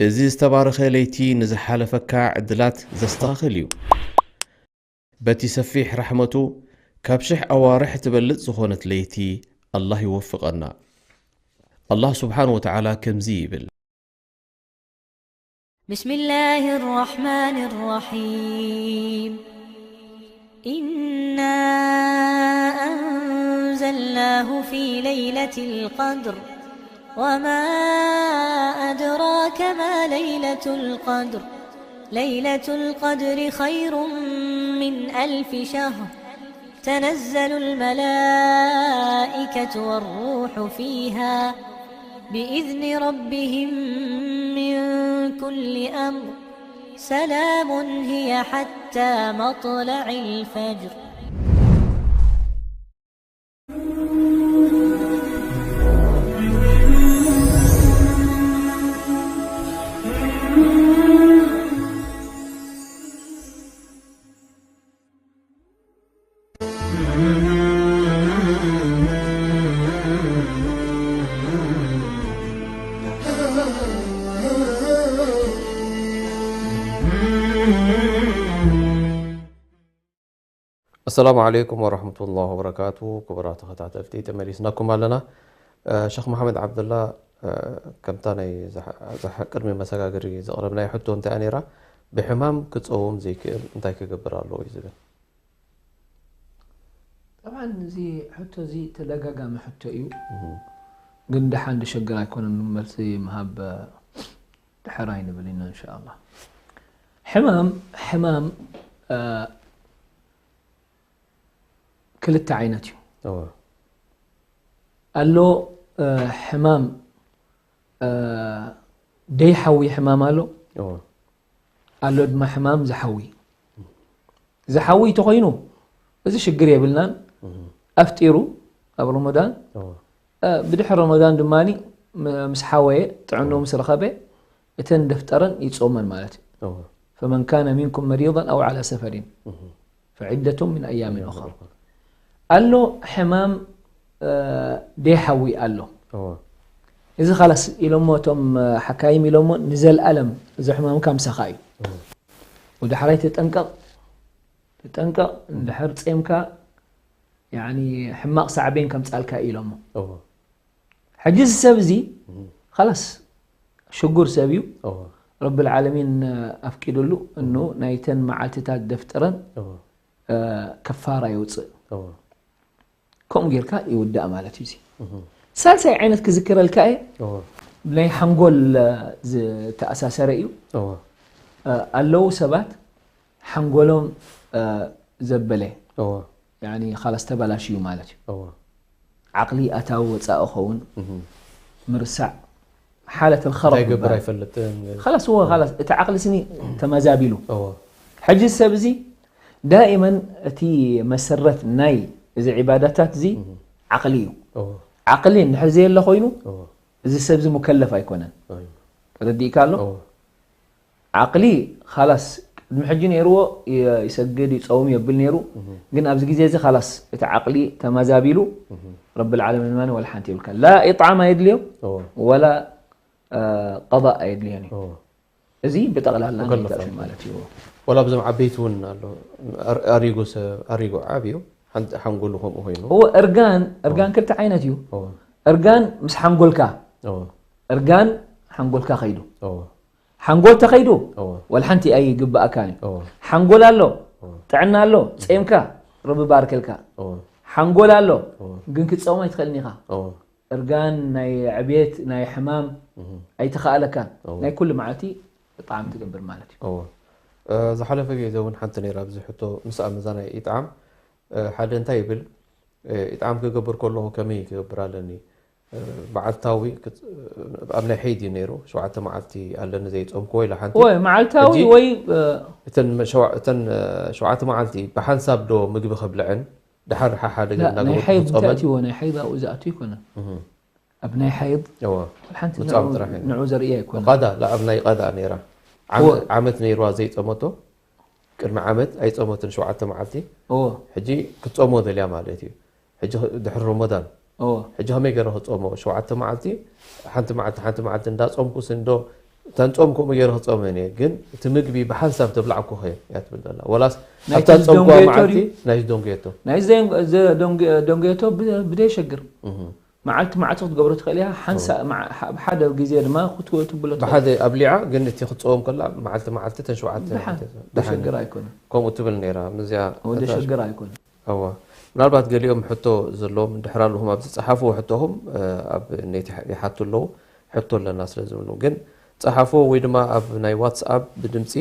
እዚ ዝተባረኸ ለይቲ ንዝሓለፈካ ዕድላት ዘስተኻኽል እዩ። በቲ ሰፊሕ ራሕመቱ ካብ ሽሕ ኣዋርሕ ትበልጽ ዝኾነት ለይቲ ኣላህ ይወፍቐና። ኣላህ ስብሓን ወተዓላ ከምዚ ይብል። بسم الله الرحمن الرحيم. إنا أنزلناه في ليلة القدر. وما أدراك ما ليلة القدر. ليلة القدر خير من ألف شهر. تنزل الملائكة والروح فيها بإذن ربهم من كل أمر. سلام هي حتى مطلع الفجر. ኣሰላሙ ዓለይኩም ወረሕመቱላሂ ወበረካቱ። ክቡራት ተኸታተልቲ፣ ተመሊስናኩም ኣለና። እ፣ ሸኽ መሓመድ ዓብደላ፣ እ፣ ከምታ ናይ ዝሓ-፣ ዝሓ-፣ ቅድሚ መሰጋገሪ ዘቕረብናዮ ሕቶ እንታይ እያ ነይራ? ብሕማም ክጸውም ዘይክእል እንታይ ክገብር ኣለዎ እዩ ዝብል። ጠብዓን እዚ ሕቶ እዚ ተደጋጋሚ ሕቶ እዩ። እህ። ግን ደሓን ደሸግር ኣይኮነን መልሲ ምሃብ ድሕር ኣይንብል ኢና እንሻኣላህ። ሕማም፣ ሕማም፣ እ፣ ክልተ ዓይነት እዩ። እወ። ኣሎ፣ እ፣ ሕማም፣ እ፣ ደይሓዊ ሕማም ኣሎ። እወ። ኣሎ ድማ ሕማም ዝሓዊ። ዝሓዊ እንተኾይኑ፣ እዚ ሽግር የብልናን። እህ። ኣፍጢሩ ኣብ ረመዳን፣ እወ። እ፣ ብድሕሪ ረመዳን ድማ ም-፣ ምስ ሓወየ፣ ጥዕንኡ ምስ ረኸበ፣ እተን ደፍጠረን ይጾመን ማለት እዩ። እወ። فمن كان منكم مريضا أو على سفر እህ። فعدة من أيام أخر። ኣሎ ሕማም፣ እ፣ ደይሓዊ ኣሎ። እወ። እዚ ኻላስ ኢሎሞ እቶም፣ እ፣ ሓካይም ኢሎሞ ንዘልኣለም እዚ ሕማምካ ምሳኻ እዩ። እወ። ወደሓራይ ተጠንቀቕ፣ ተጠንቀቕ። እንድሕር ጼምካ፣ ያኒ፣ ሕማቕ ሳዕቤን ከምጻልካ እዩ ኢሎሞ። እወ። ሕጂ እዚ ሰብ እዚ፣ እህ። ኻላስ ሽጉር ሰብ እዩ። እወ። ረብል ዓለሚን ኣፍቂዱሉ፣ እኑ እህ። ናይተን መዓልትታት ደፍጥረን፣ እወ። እ፣ ከፋራ የውፅእ። እወ። ከምኡ ጌርካ ይውዳእ ማለት እዩ። እዚ እህ። ሳልሳይ ዓይነት ክዝክረልካ እየ። እወ። ናይ ሓንጎል፣ እ፣ ዝተኣሳሰረ እዩ። እወ። እ፣ ኣለዉ ሰባት ሓንጎሎም፣ እ፣ ዘበለ። እወ። ያኒ፣ ኻላስ ተበላሽዩ ማለት እዩ። እወ። ዓቕሊ ኣታዊ ወፃኢ ኸውን ምርሳዕ ሓለት እንታይ ገብር ኣይፈልጥን ላስ ወ ላስ እቲ ዓቕሊ ስኒ ተመዛቢሉ እዎ ሕጂ ሰብ እዚ ዳኢመን እቲ መሰረት ናይ እዚ ዒባዳታት እዚ ዓቕሊ እዩ እዎ ዓቕሊ እንድሕር ዘየለ ኮይኑ እዎ እዚ ሰብ እዚ ሙከለፍ ኣይኮነን እዩ ተረዲእካ ኣሎ እዎ ዓቕሊ ላስ ቅድሚ ሕጂ ነይርዎ ይ- ይሰግድ ይፀውም የብል ነይሩ ግን ኣብዚ ግዜ እዚ ላስ እቲ ዓቕሊ ተመዛቢሉ ረብል ዓለሚን ማን ወላ ሓንቲ የብልካ ላ ኢጣዓም ኣየድልዮ እዎ ወላ እ፣ ቀضاء ኣየድልዮን እዩ እዎ እዚ ብጠቕላላ ሙከለፍ ናይታ ኣይኮነን። ማለት እዩ ወላ ኣብዞም ዓበይቲ እውን ኣሎ ኣር- ኣሪጉ ሰብ ኣሪጉ ዓብዩ ሓንቲ ሓንጎሉ ከምኡ ኮይኑ እዎ እርጋን እርጋን ክልተ ዓይነት እዩ እዎ እርጋን ምስ ሓንጎልካ እዎ እርጋን ሓንጎልካ ከይዱ እዎ ሓንጎል ተኸይዱ እዎ ወላ ሓንቲ ኣይግብኣካን እዩ እዎ ሓንጎል ኣሎ ጥዕና ኣሎ ጸምካ ረቢ ባርከልካ እዎ ሓንጎል ኣሎ እዎ ግን ክትጸውም ኣይትኽእልን ኢኻ እዎ እርጋን ናይ ዕብየት ናይ ሕማም እህ ኣይተኻእለካን እዎ ናይ ኩሉ መዓልቲ ጣዕም ትገብር ማለት እዩ እዎ እ፣ ዝሓለፈ ግዜ እውን ሓንቲ ነይራ ኣብዚ ሕቶ ምስኣ ምዛ ናይ ኢጣዓም እ፣ ሓደ እንታይ ይብል እ፣ ኢጣዓም ክገብር ከለኹ ከመይ ክገብር ኣለኒ እ፣ መዓልታዊ ክት- ኣብ ናይ ሐይድ እዩ ነይሩ ሸውዓተ መዓልቲ ኣለኒ ዘይጾምኩ ወይ ሓንቲ ወይ መዓልታዊ ሕጂ ወይ እ፣ እተን መ- ሸዋ- እተን እ፣ ሸውዓተ መዓልቲ ብሓንሳብ ዶ ምግቢ ክብልዕን ድሓር ሓሓደ ላ፣ ናይ እናገበርኩ ሓይድ እንታይ ክጾመን እትዎ ናይ ሓይድ ኣብኡ ዝኣቱ ኣይኮነን እህ ኣብ ናይ ሓይድ እዎ ሓንቲ ምጻም ንዑ- ጥራሕ እዩ። ንዑ ዘርኢ ኣይኮነን ቀዳ ላ ኣብ ናይ ቀዳ ነይራ እዎ። ዓመት- ዓመት ነይርዋ ዘይጸመቶ ቅድሚ ዓመት ኣይጸመትን ሸውዓተ መዓልቲ እዎ ሕጂ ክትጾሞ ደልያ ማለት እዩ ሕጂ ድሕሪ ረመዳን እዎ ሕጂ ከመይ ገይረ ክጾሞ ሸውዓተ መዓልቲ ሓንቲ መዓልቲ ሓንቲ መዓልቲ እንዳጾምኩ ስንዶ እተን ጾም ከምኡ ገይረ ክጾመን እየ ግን እቲ ምግቢ ብሓንሳብ ተብላዕኩ ኸ እያ ትብል ዘላ ወላስ ናይቲ ኣብታ ጾምኩዋ ዝደንጎየቶ መዓልቲ ድዩ? ናይ ዝደንጎየቶ ናይ ዘ- ዘ- ደንግ- ደንጎየቶ ብ- ብደይ ሸግር እህ መዓልቲ መዓልቲ ክትገብሮ ትኽእል እያ ሓንሳ መዓ- ብ ሓደ ግዜ ድማ ክትብሎ ትኽእል ብሓደ ኣብሊዓ ግን እቲ ክትጸወም ከላ መዓልቲ መዓልቲ ተን ሸውዓተ ደሓን ደሓን ሸግር ኣይኮነን ከምኡ ትብል ነይራ ምዚኣ ወደ እታ- ሸግር ኣይኮነን እዋ ምናልባት ገሊኦም ሕቶ ዘለዎም እንድሕር ኣለኹም ኣብዚ ጸሓፍዎ ሕቶኹም እ፣ ኣብ ኔት ይሓ- ይሓቱ ኣለዉ ሕቶ ኣለና ስለ ዝብሉ ግን ጸሓፍዎ ወይ ድማ ኣብ ናይ ዋትስኣፕ ብድምፂ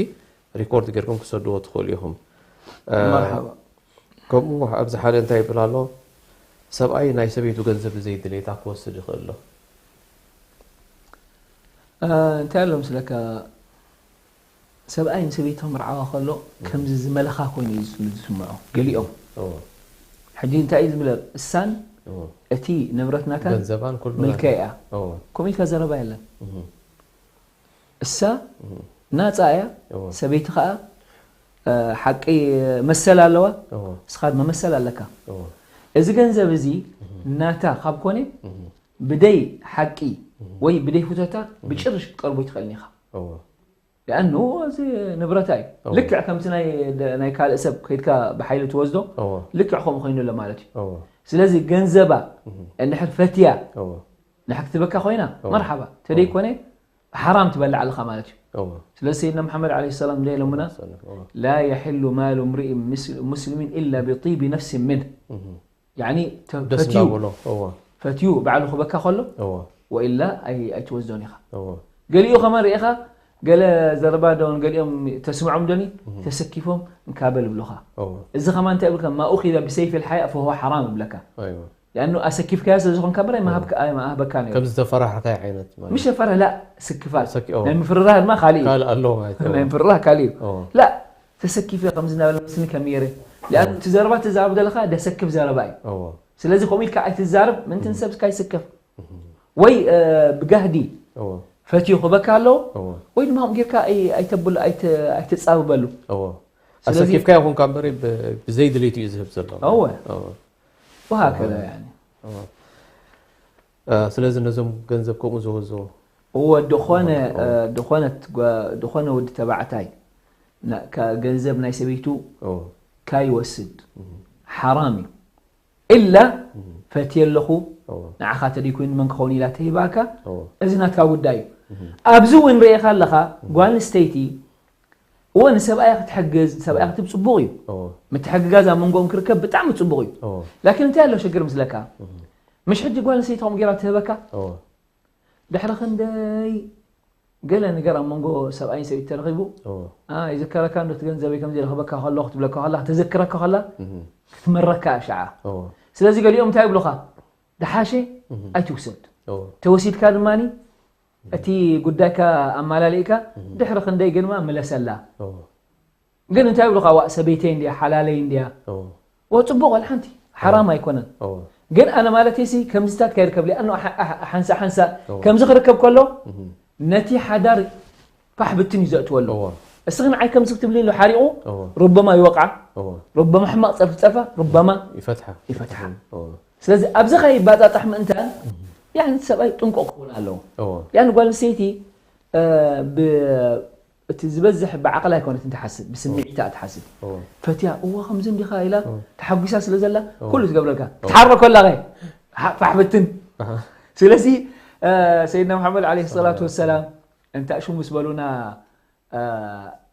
ሪኮርድ ጌርኩም ክሰድዎ ትኽእሉ ኢኹም እ፣ መርሓባ ከምኡ ኣብዚ ሓደ እንታይ ይብል ኣሎ ሰብኣይ ናይ ሰበይቱ ገንዘብ ብዘይ ድሌታ ክወስድ ይኽእል ኣሎ እ፣ እንታይ ኣሎ ምስለካ ሰብኣይ ንሰበይቱ ክምርዓዋ ከሎ ከምዚ ዝመለኻ ኮይኑ እዩ ዝስምዖ ገሊኦም እዎ ሕጂ እንታይ እዩ ዝብለ እሳን እዎ እቲ ንብረት ናታ ገንዘባን ኩሉ ምልከይ እያ እዎ ከምኡ ኢልካ ዘረባ የለን እህ እሳ እህ ናፃ እያ እዎ ሰበይቲ ከዓ እ፣ ሓቂ መሰል ኣለዋ እዎ እስኻ ድማ መሰል ኣለካ እዎ እዚ ገንዘብ እዚ ናታ ካብ ኮነ እህ ብደይ ሓቂ ወይ ብደይ ፍቶታ ብጭርሽ ክትቀርቦ ይትኽእልን ኢኻ እዎ ያኑ እዚ ንብረታ እዩ እዎ። ልክዕ ከምቲ ናይ ናይ ካልእ ሰብ ከይድካ ብሓይሊ ትወስዶ እዎ ልክዕ ከምኡ ኮይኑ ኣሎ ማለት እዩ እዎ ስለዚ ገንዘባ እህ እንድሕር ፈትያ እዎ ንሕክትበካ ኮይና እዎ። መርሓባ ተደይኮነ ሓራም ትበልዕ ኣለኻ ማለት እዩ እዎ ስለዚ ሰይድና መሓመድ ለ ሰላም እንታይ ኢሎምና ሰላም እዎ لا يحل مال امرئ مس- مسلم إلا بطيب نفس منه እህ ያኒ ተ- ደስ ፈትዩ እንዳበሎ እዎ ፈትዩ ባዕሉ ክበካ ከሎ እዎ ወኢላ ኣይ- ኣይትወስዶን ኢኻ እዎ ገሊኡ ከማን ርኢኻ ገለ ዘረባ ዶን ገሊኦም ተስምዖም ዶኒ ተሰኪፎም እንካበል ይብሉኻ እዎ እዚ ከማን እንታይ ይብልካ ما أخذ بسيف الحياء فهو حرام ይብለካ ኣይዎ ያኑ ኣሰኪፍካዮ ስለ ዝኾንካ በላይ ማሃብካ ኣይ ማሃበካ ነይሩ ከምዚ ተፈራሕካ ዓይነት ማለት ምሽ ፈርህ ላ ስክፋት ሰኪ- ኦ። ናይ ምፍርራህ ድማ ካሊእ እዩ ካልእ ኣለዎ ማለት እዩ ናይ ምፍርራህ ካሊእ እዩ ኦ ላ ተሰኪፈ ከምዚ እናበለ ምስኒ ከም የረ ሊኣኑ እቲ ዘረባ ትዛረብ ዘለኻ ደሰክፍ ዘረባ እዩ ኦ ስለዚ ከምኡ ኢልካ ኣይትዛረብ ምንትን ሰብ ካይስከፍ ወይ እ፣ ብጋህዲ ኦ ፈትዩ ክበካ ኣለዎ ኦ ወይ ድማ ከምኡ ጌርካ ኣይ- ኣይተብሉ ኣይተ- ኣይተጻብበሉ ኦ ስለዚ- ኣሰኪፍካ ይኹንካ እምበሪ ብ- ብዘይ ድሌቱ እዩ ዝህብ ዘሎ እወ። ኦ وهكذا يعني ኦ እ፣ ስለዚ ነዞም ገንዘብ ከምኡ ዝወዝዎ እወ ዝኾነ እ፣ ዝኾነት ጓ- ዝኾነ ወዲ ተባዕታይ ና- ካ- ገንዘብ ናይ ሰበይቱ ኦ ካይወስድ ሓራም እዩ ኢላ ፈትየ ኣለኹ ኦ ንዓኻ ተደይኮይኑ መን ክኸውን ኢላ ተሂባካ ኦ እዚ ናትካ ጉዳይ እዩ ኣብዚ እውን ርኢኻ ኣለኻ ጓል ኣንስተይቲ እወ ንሰብኣያ ክትሕግዝ ሰብኣያ ክትብ ፅቡቕ እዩ ኦ ምትሕግጋዝ ኣብ መንጎኦም ክርከብ ብጣዕሚ ፅቡቕ እዩ ኦ ላኪን እንታይ ኣሎ ሽግር ምስለካ ምሽ ሕጂ ጓል ኣንስተይቲ ከምኡ ጌራ ትህበካ ኦ ድሕሪ ክንደይ ገለ ነገር ኣብ መንጎ ሰብኣይን ሰበይቲ ተረኺቡ ኦ "ኣ፣ ይዝከረካ እንዶ እቲ ገንዘበይ ከምዚ ረኽበካ ከለኹ ትብለካ ከላ ክትዘክረካ ከላ እህ ክትመረካ እያ ሸዓ ኦ ስለዚ ገሊኦም እንታይ ይብሉኻ ደሓሸ ኣይትውሰድ። ተወሲድካ ድማ እቲ ጉዳይካ ኣማላሊእካ ድሕሪ ክንደይ ግንማ ምለሰላ። ግን እንታይ ይብሉኻ? ዋእ ሰበይተይ እንድያ፣ ሓላለይ እንድያ። ወ ጽቡቕ፣ ዋላ ሓንቲ ሓራም ኣይኮነን። ግን ኣነ ማለተይሲ ከምዚታት ከይርከብ፣ ሊኣኖ ሓንሳ ሓንሳ ከምዚ ክርከብ ከሎ ነቲ ሓዳር ፋሕ ብትን እዩ ዘእትወሉ። እስኺ ንዓይ ከምዚ ክትብሊ ኢሉ ሓሪቑ ሩበማ ይወቕዓ፣ ሩበማ ሕማቕ ጸርፊ ጸርፋ፣ ሩበማ ይፈትሓ። ይፈትሓ። ስለዚ ኣብዚ ከይባጻጣሕ ምእንታን፣ ያኒ ሰብኣይ ጥንቁቕ ክኸውን ኣለዎ። ያኒ ጓል ኣንስተይቲ እቲ ዝበዝሕ ብዓቕላ ኣይኮነትን ትሓስብ፣ ብስምዒታ ትሓስብ። ፈትያ እዋ ከምዚ እንዲኻ ኢላ ተሓጒሳ ስለ ዘላ ኩሉ ትገብረልካ። ክትሓርበ ከላ ኸ ፋሕ ብትን። ስለዚ ሰይድና መሓመድ ዓለይሂ ሰላቱ ወሰላም እንታ ሽሙ ምስ በሉና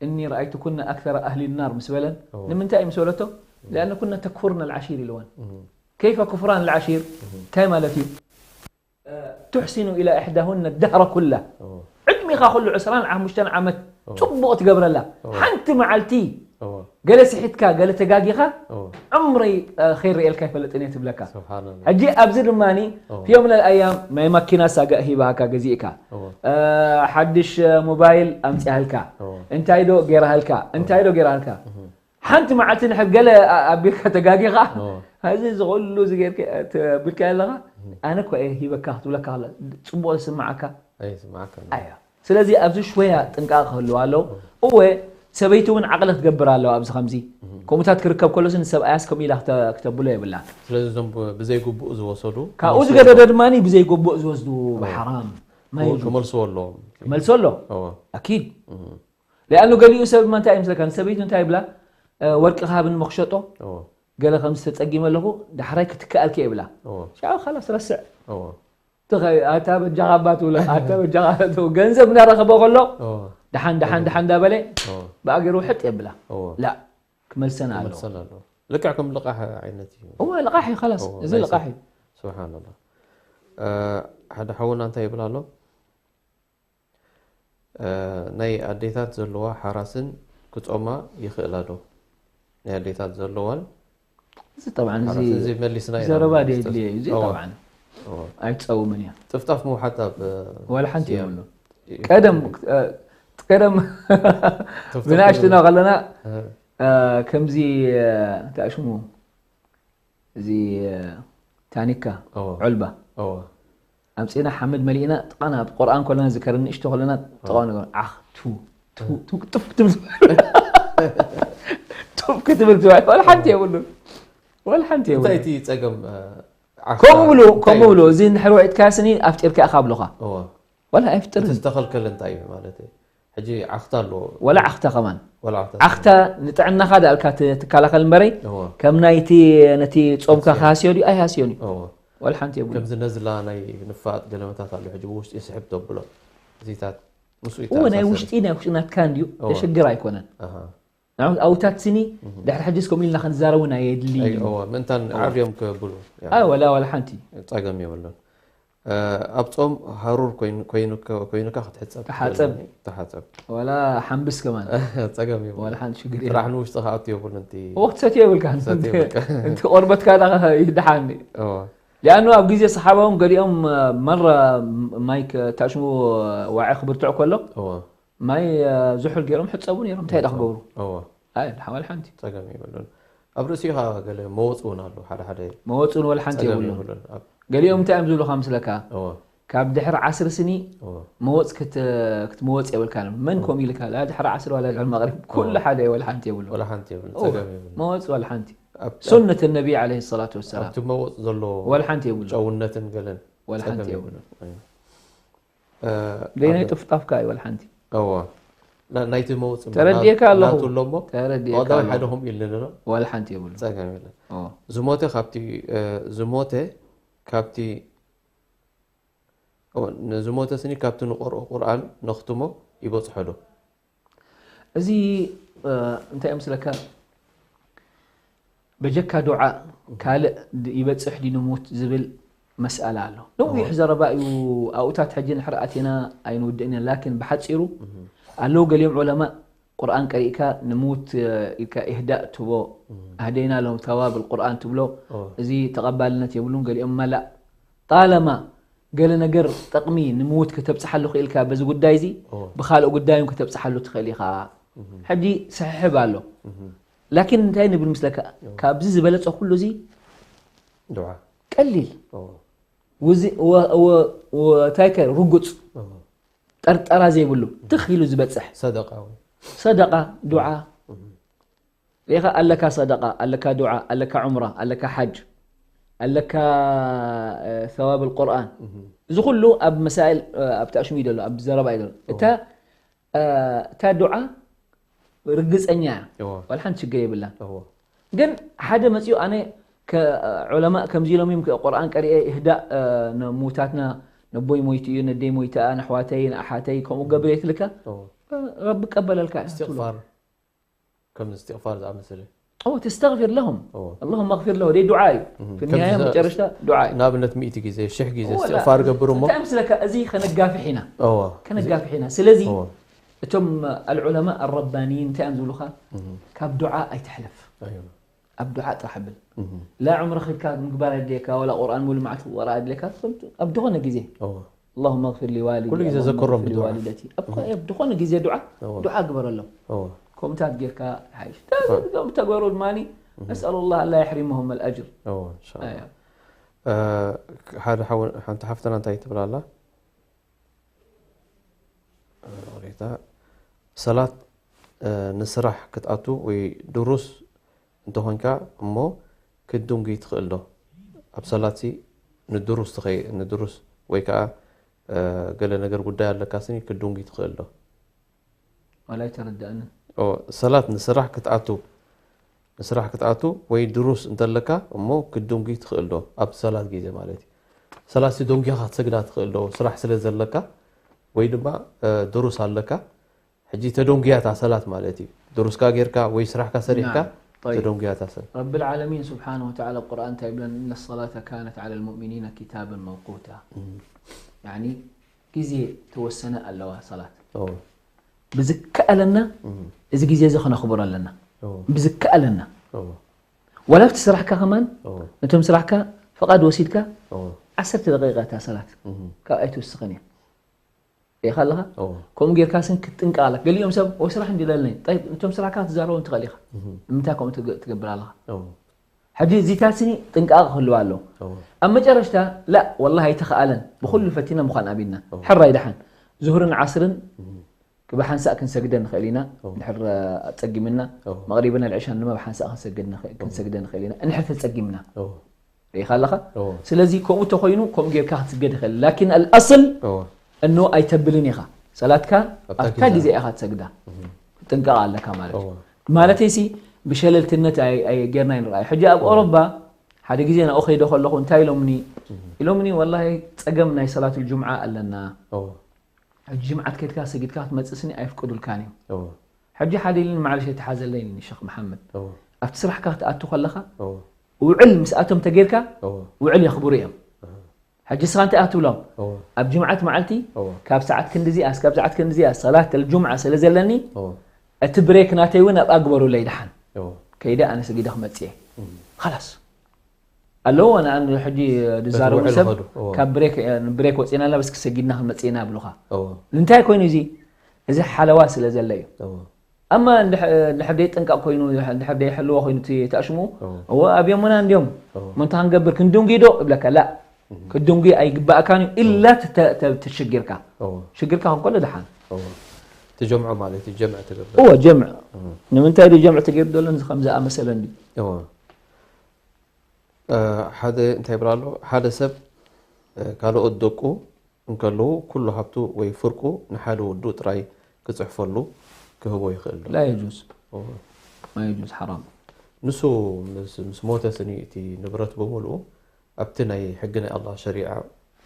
እኒ ረኣይቱኩነ ኣክተረ ኣህሊ ናር ምስ በለን ንምንታይ እዩ ምስ በለቶ? ሊኣነ ኩነ ተክፍርነ ልዓሺር ኢልወን። ከይፈ ክፍራን ልዓሺር እንታይ ማለት እዩ? ትሕሲኑ ኢላ ኢሕዳሁነ ደህረ ኩላ። ዕድሚኻ ኩሉ ዕስራን ሓሙሽተን ዓመት ጽቡቕ ትገብረላ። ሓንቲ መዓልቲ ገለ ስሒትካ፣ ገለ ተጋጊኻ፣ ዕምረይ ኸይር ርእየልካ ኣይፈልጥን እየ ትብለካ። ሕጂ ኣብዚ ድማ ፊ ዮም ምን ኣልኣያም ናይ ማኪና ሳጋእ ሂባሃካ ገዚእካ፣ ሓድሽ ሞባይል ኣምጺኣልካ፣ እንታይ ዶ ጌራሃልካ፣ እንታይ ዶ ጌራሃልካ። ሓንቲ መዓልቲ ንሕብ ገለ ኣቢልካ ተጋጊኻ፣ እዚ ዝኹሉ ዝጌርካ ተብልካ ኣለኻ፣ ኣነ እኮ እየ ሂበካ ክትብለካ ከላ ጽቡቕ ዝስምዓካ ኣይስምዓካ። ኣያ። ስለዚ ኣብዚ ሽወያ ጥንቃቐ ክህልዋ ኣለዎ። እወ ሰበይቲ እውን ዓቕሊ ክትገብር ኣለዋ። ኣብዚ ከምዚ ከምኡታት ክርከብ ከሎስ ንሰብኣያስ ከምኡ ኢላ ክተ- ክተብሎ የብላን። ስለዚ እዞም ብ- ብዘይግቡእ ዝወሰዱ ካብኡ ክመልስዎ ዝገደደ ኣለዎም። ድማ ብዘይግቡእ ዝወስዱ ብሓራም ማይ ክመልስዎ ኣለዎም። ክመልሶ ኣሎ። እወ። ኣኪድ። ሊኣኑ ገሊኡ ሰብ ማ እንታይ ይመስለካ ንሰበይቱ እንታይ ይብላ? ወርቂ ክሃብኒ መክሸጦ ገለ ከም ዝተጸጊመ ኣለኹ ዳሕራይ ክትከኣልኪ ይብላ። ሻው ኻላስ ረስዕ። ትኸ ኣታ በጃኻ ኣባ ትብሎ ኣታ በጃኻ ትብሎ ገንዘብ እናረኸበ ከሎ ደሓን ደሓን ደሓን እንዳበለ ብኣገሩ ሕጥ የብላ። ላ ክመልሰን ኣለዎ። ልክዕ ከም ልቃሕ ዓይነት እዩ። እወ ልቃሕ እዩ ኻላስ እዚ ልቃሕ እዩ። ስብሓንላ ሓደ ሓውና እንታይ ይብል ኣሎ? ናይ ኣዴታት ዘለዋ ሓራስን ክጾማ ይኽእላ ዶ? ናይ ኣዴታት ዘለዋን እዚ ጠብዓን እዚ ሓራስን እዚ መሊስና ኢና ዘረባ ማለት ድየ ድልየ እዩ። እዚ እዎ። ጠብዓን እዎ። ኣይትጸውምን እያ። ጥፍጣፍ ምውሓጥ ኣብ ዋላ ሓንቲ ስያም የብሉ። እዩ። ቀደም እ፣ ቀደም ጥፍጣፍ ብናእሽትና የብሉ። ከለና እ። እ፣ ከምዚ እ፣ እንታይ ሽሙ እዚ ታኒካ ኦወ። ዑልባ ኦወ። ኣምጺና ሓመድ መሊእና ጥቓና ኣብ ቁርኣን ኮለና ዝከርን ንእሽቶ ኮለና ጥቓ ነገር ዓኽ ቱ ቱ ቱ ጡፍ ክትብል ጡፍ ክትብል ትውዕል ዋላ ሓንቲ የብሉን። ዋላ ሓንቲ እንታይ የብሉን። እቲ ጸገም እ፣ ዓኽታ ከምኡ ብሉ እንታይ ከምኡ እዩ? ብሉ እዚ እንድሕር ውዒጥካ ስኒ ኣፍጢርካ ኢኻ ብሉኻ። ኦወ። ዋላ ኣይፍጥርን። እቲ ዝተኸልከለ እንታይ እዩ ማለት እዩ? ሕጂ ዓኽታ ኣለዎ። ወላ ዓኽታ ከማን። ወላ ዓኽታ። ዓኽታ ንጥዕናኻ ዳልካ ት- ትከላኸል እምበረይ እዎ። ከም ናይቲ ነቲ ጾምካ ሃስዮ። ክሃስዮ ድዩ ኣይሃስዮን እዩ። እዎ። ወላ ሓንቲ የብሉ። ከምዚ ነዝላ ናይ ንፋጥ ገለመታት ኣሎ ሕጂ ብውሽጢ ስሕብ ተብሎ እዚታት ምስኡ እዎ ናይ ይተኣሳሰር። ውሽጢ ናይ ውሽጢ ናትካ እንድዩ እዎ። ሽግር ኣይኮነን። ኣሃ። ንኣብነት ኣውታት ስኒ ድሕሪ ሕጂስ ከምኡ ኢልና ክንዛረብ እውን ኣየድልይን ኣይ- እዩ። እዎ፣ ምእንታን እዎ። ዓርዮም ክብሉ። ያ። ኣይ ወላ ወላ ሓንቲ። ጸገም የብሉን። ኣብ ጾም ሃሩር ኮይኑካ ክትሕጸብ ትሓጸብ። ትሓጸብ። ዋላ ሓምብስ ከማን። ጸገም እዩ። ዋላ ሓንቲ ሽግር የለን። ጥራሕ ንውሽጢ ክኣቱ የብሉን። እቲ ወቅት ሰትዮ የብልካ። ሰትዮ የብልካ። እቲ ቆርበትካ ዳ ይድሓን። እዎ። ሊኣኑ ኣብ ግዜ ሰሓባ እውን ገሊኦም መረ ማይ ከ- ታሽሙ ዋዒ ክብርትዕ ከሎ እዎ። ማይ ዝሑል ገይሮም ሕጸቡ ነይሮም። እንታይ ዳ ክገብሩ? እዎ። ኣይ ሓዋል ሓንቲ ጸገም የብሉን። ኣብ ርእሲኻ ገለ መወጽ እውን ኣሎ ሓደ ሓደ መወጽ እውን ወላ ሓንቲ ጸገም የብሉን። የብሉን። ኣብ ገሊኦም እንታይ እዮም ዝብሉኻ ምስለካ? እዎ። ካብ ድሕሪ ዓስሪ ስኒ እዎ። መወጽ ክት- ክትመወጽ የብልካን። መን እዎ። ከምኡ ኢልካ? ላ ድሕሪ ዓስሪ ዋላ ድሕሪ መቕሪብ ኩሉ እዎ። ሓደ ወላ ሓንቲ የብሉን። ወላ ሓንቲ የብሉን። እዎ። ጸገም የብሉን። መወጽ ወላ ሓንቲ። ኣብ- ሱነት ነቢ ዓለይሂ ሰላቱ ወሰላም። ኣብቲ መወጽ ዘሎ ወላ ሓንቲ የብሉን። ጨውነትን ገለን ወላ ጸገም ሓንቲ የብሉን። የብሉን። እዎ። እ፣ ደይናይ ኣብ- ጥፍጣፍካ እዩ ወላ ሓንቲ። እዎ። ና- ናይቲ መውጽእ ተረዲኤካ ኣለኹ። ናቱ ኣሎ እሞ ተረዲኤካ ቀዳማይ ኣለኹ። ሓደ ኹም ኢልኒ ዶ? ዋላ ሓንቲ የብሉ። ጸገም የለን። እዎ። ዝሞተ ካብቲ እ፣ ዝሞተ ካብቲ እዎ፣ ንዝሞተ ስኒ ካብቲ ንቆርኦ ቁርኣን ነኽትሞ ይበጽሖ ዶ? እዚ እ፣ እንታይ እዮም ስለካ በጀካ ዱዓ ካልእ ድ- ይበጽሕ ድዩ ንሙት ዝብል መስኣላ ኣሎ። ነዊሕ እዎ። ዘረባ እዩ። ኣብኡታት ሕጂ ንሕር ኣቴና ኣይንውድእን ኢና። ላኪን ብሓጺሩ እህ። ኣለዉ ገሊኦም ዑለማ ቁርኣን ቀሪእካ ንሙት እ፣ ኢልካ ኢህዳእ ትቦ እህ። ኣህደይና ሎም ተዋብ ቁርኣን ትብሎ እዎ። እዚ ተቐባልነት የብሉን። ገሊኦም መላእ ጣለማ ገለ ነገር ጠቕሚ ንምውት ከተብፅሓሉ ክኢልካ በዚ ጉዳይ እዚ፣ ብካልእ ጉዳይ እውን ከተብፅሓሉ ትኽእል ኢኻ። ሕጂ ስሕሕብ ኣሎ። ላኪን እንታይ ንብል ምስለካ፣ ካብዚ ዝበለፀ ኩሉ እዚ ቀሊል እንታይ ከ ርጉፅ ጠርጠራ ዘይብሉ ትኽ ኢሉ ዝበፅሕ ሰደቃ፣ ዱዓ። ሪኢኻ ኣለካ ሰደቃ፣ ኣለካ ዱዓ፣ ኣለካ ዑምራ፣ ኣለካ ሓጅ፣ ኣለካ ሰዋብ ቁርኣን። እዚ ኩሉ ኣብ መሳእል ኣብ ተኣሽሙ እዩ ዘሎ፣ ኣብ ዘረባ እዩ ዘሎ። እታ እታ ዱዓ ርግፀኛ እያ፣ ዋላ ሓንቲ ሽግር የብላን። ግን ሓደ መፂኡ ኣነ ዑለማእ ከምዚ ኢሎም እዮም ቁርኣን ቀሪኤ ይህዳእ ንሙታትና፣ ነቦይ ሞይቱ እዩ፣ ነደይ ሞይታ፣ ንኣሕዋተይ ንኣሓተይ ከምኡ ገብር የትልካ፣ ረቢ ቀበለልካ እዩ። ከም እስትቕፋር ዝኣመሰለ ተስተግፊር ለሁም ኣላሁመ ኣግፊር ለሁ ደይ ዱዓ እዩ። ፍንሃያ መጨረሽታ ዱዓ እዩ። ንኣብነት ሚእቲ ግዜ ሽሕ ግዜ እስትቕፋር ገብር እሞ እንታይ ምስለካ እዚ ከነጋፍሕ ኢና ከነጋፍሕ ኢና። ስለዚ እቶም ኣልዑለማ ኣረባንይን እንታይ እዮም ዝብሉካ? ካብ ዱዓ ኣይትሕለፍ። ኣብ ዱዓ ጥራሕ ብል። ላ ዑምረ ከድካ ምግባር ኣድልየካ፣ ወላ ቁርኣን ሙሉ መዓልቲ ክቕራ ኣድልየካ፣ ኣብ ዝኾነ ግዜ ኣላሁመ ግፊር ሊዋሊዲ፣ ኩሉ ግዜ ኣላሁመ ዘክሮም ግፊር ብዱዓ። ሊዋሊደቲ። ኣብ ኮ- ኣብ ዝኾነ ግዜ ዱዓ፣ ኣዎ። ዱዓ ግበረሎም። ኣዎ። ከምታት ጌርካ ይሓይሽ። ኣዎ። እዞም ተገበሩ ድማ፣ ነስኣሉ ላህ ኣላ የሕሪመሁም ኣልኣጅር። ኣዎ፣ ኢንሻኣላህ። ኣያ። እ፣ ሓደ ሓው-፣ ሓንቲ ሓፍትና እንታይ ትብል ኣላ? እ፣ ሬታ፣ ሰላት፣ እ፣ ንስራሕ ክትኣቱ ወይ ድሩስ እንተኾንካ እሞ ክትዱንጊ ትኽእል ዶ? ኣብ ሰላትሲ ንድሩስ ትኸይ-፣ ንድሩስ ወይ ከኣ፣ እ፣ ገለ ነገር ጉዳይ ኣለካ ስኒ ክትዱንጊ ትኽእል ዶ? ዋላ ኣይተረዳእንን። ኦ፣ ሰላት ንስራሕ ክትኣቱ፣ ንስራሕ ክትኣቱ ወይ ድሩስ እንተለካ እሞ ክትዱንጊ ትኽእል ዶ? ኣብ ሰላት ግዜ ማለት እዩ። ሰላትሲ ዶንጊኻ ክትሰግዳ ትኽእል ዶ? ስራሕ ስለ ዘለካ ወይ ድማ፣ እ፣ ድሩስ ኣለካ፣ ሕጂ ተዶንጉያ እታ ሰላት ማለት እዩ። ድሩስካ ጌርካ ወይ ስራሕካ ሰሪሕካ ናም። ጠይብ። ተዶንጉያ እታ ሰላት። ረብል ዓለሚን ስብሓነ ወተዓላ ኣብ ቁርኣን እንታይ ይብለን? እነ ሰላተ ካነት ዓለ ልሙእሚኒነ ኪታበን መውቁታ። እም። ያኒ ግዜ ተወሰነ ኣለዋ ሰላት። ኦ። ብዝከኣለና እም። እዚ ግዜ እዚ ክነኽብሮ ኣለና። ኦ። ብዝከኣለና። ኦ። ዋላ ኣብቲ ስራሕካ ከማን ኦ። ነቶም ስራሕካ ፍቓድ ወሲድካ ኦ። ዓሰርተ ደቂቃ እታ ሰላት እም። ካብ ኣይትውስኽን እያ። ሪኢኻ ኣለኻ? እዎ። ከምኡ ጌርካ ስን ክትጥንቀቕ ኣለካ። ገሊኦም ሰብ፣ "ኦ፣ ስራሕ እንዲ ለለኒ." ጠይብ፣ እቶም ስራሕካ ክትዛረቦም ትኽእል ኢኻ። እህ። ንምንታይ ከምኡ ትግ-፣ ትገብር ኣለኻ? እዎ። ሕጂ እዚታት ስኒ ጥንቃቐ ክህልዋ ኣለዎ። እዎ። ኣብ መጨረሽታ፣ "ላ፣ ወላሂ ኣይተኸኣለን። ብኹሉ እዎ። ፈቲና ምዃን ኣቢና። እዎ። ሕራይ ደሓን። ዙሁርን ዓስርን እህ። ብሓንሳእ ክንሰግደ ንኽእል ኢና። እዎ። እንድሕር ኣጸጊምና፣ እዎ። መቕሪብን ኣልዕሻን ድማ ብሓንሳእ ክንሰግድ ንኽእል፣ እዎ። ክንሰግደ ንኽእል ኢና። እንድሕር ተጸጊምና." እዎ። ሪኢኻ ኣለኻ? እዎ። ስለዚ ከምኡ ተኾይኑ ከምኡ ጌርካ ክትስገድ ይኽእል። ላኪን ኣልኣስል እዎ። እኖ ኣይተብልን ኢኻ። ሰላትካ ኣብታ ኣብታ ግዜ። ግዜ ኢኻ ትሰግዳ። እህ። ክትጥንቀቕ ኣለካ ማለት እዩ። እዎ። ማለተይሲ ብሸለልትነት ኣይ-፣ ኣይ-፣ ጌርና ኣይንርኣዮ። ሕጂ ኣብ እዎ። ኣውሮባ ሓደ ግዜ ናብኡ ከይደ ከለኹ እንታይ ኢሎምኒ? እህ። ኢሎምኒ ወላሂ ጸገም ናይ ሰላቱል ጁምዓ ኣለና። እዎ። ሕጂ ጅምዓት ከድካ ሰጊድካ ክትመጽእ ስኒ ኣይፍቅዱልካን እዮም። እዎ። ሕጂ ሓደ ኢልኒ ማዕለሽ ኣይትሓዘለይ ኢልኒ ሸኽ መሓመድ። እዎ። ኣብቲ ስራሕካ ክትኣቱ ከለኻ እዎ። ውዕል ምስኣቶም ተጌርካ እዎ። ውዕል የኽብሩ እዮም። እህ። ሕጂ ስኻ እንታይ ኣትብሎም? እዎ። ኣብ ጅምዓት መዓልቲ እዎ። ካብ ሰዓት ክንድዚኣስ፣ ካብ ሰዓት ክንድዚኣስ ሰላት ኣልጁምዓ ስለ ዘለኒ እዎ። እቲ ብሬክ ናተይ እውን ኣብኣ ግበሩለይ ደሓን። እዎ። ከይደ ኣነ ሰጊደ ክመጽእ እየ። እም። ኻላስ። ኣለዎ፣ ንኣን ሕጂ ዝዛረቡ በቲ ውዕል ሰብ ይኸዱ። እዎ። ካብ ብሬክ፣ ብሬክ ወፂና ኣላ፣ በስ ክሰጊድና ክንመፅእ ኢና ይብሉኻ። እዎ። እንታይ ኮይኑ እዚ? እዚ ሓለዋ ስለ ዘለ እዩ። እዎ። ኣማ እንድሕ-፣ እንድሕር ደይ ጥንቃቕ ኮይኑ፣ እንድሕር ደይ ሕልዎ ኮይኑ እቲ ተኣሽሙ፣ እዎ። እዎ፣ ኣብዮምና እንዲዮም። እዎ። ምንታ ክንገብር? ክንድንጉ ዶ? እብለካ፣ ላ። እህ። ክንድንጉ ኣይግባእካን እዩ፣ ኢላ እዎ። ተ-፣ ተ-፣ ተሽጊርካ። እዎ። ሽግርካ ክንከሎ ደሓን። እዎ። እቲ ጀምዑ ማለት እዩ፣ ጀምዕ ትገብር። እዎ፣ ጀምዕ። እህ። ንምንታይ ድዩ ጀምዕ ተገይሩ ዘሎ? እዚ ከም ዝኣመሰለ እንድዩ። እዎ። እ፣ ሓደ እንታይ ይብል ኣሎ? ሓደ ሰብ፣ እ፣ ካልኦት ደቁ እንከለዉ ኩሉ ሃብቱ ወይ ፍርቁ ንሓደ ወዱ ጥራይ ክጽሕፈሉ ክህቦ ይኽእል ዶ? ላ የጁዝ። ኦ። ላ የጁዝ፣ ሓራም። ንሱ ምስ፣ ምስ ሞተ ስኒ እቲ ንብረት ብምልኡ ኣብቲ ናይ ሕጊ ናይ ኣላህ ሸሪዓ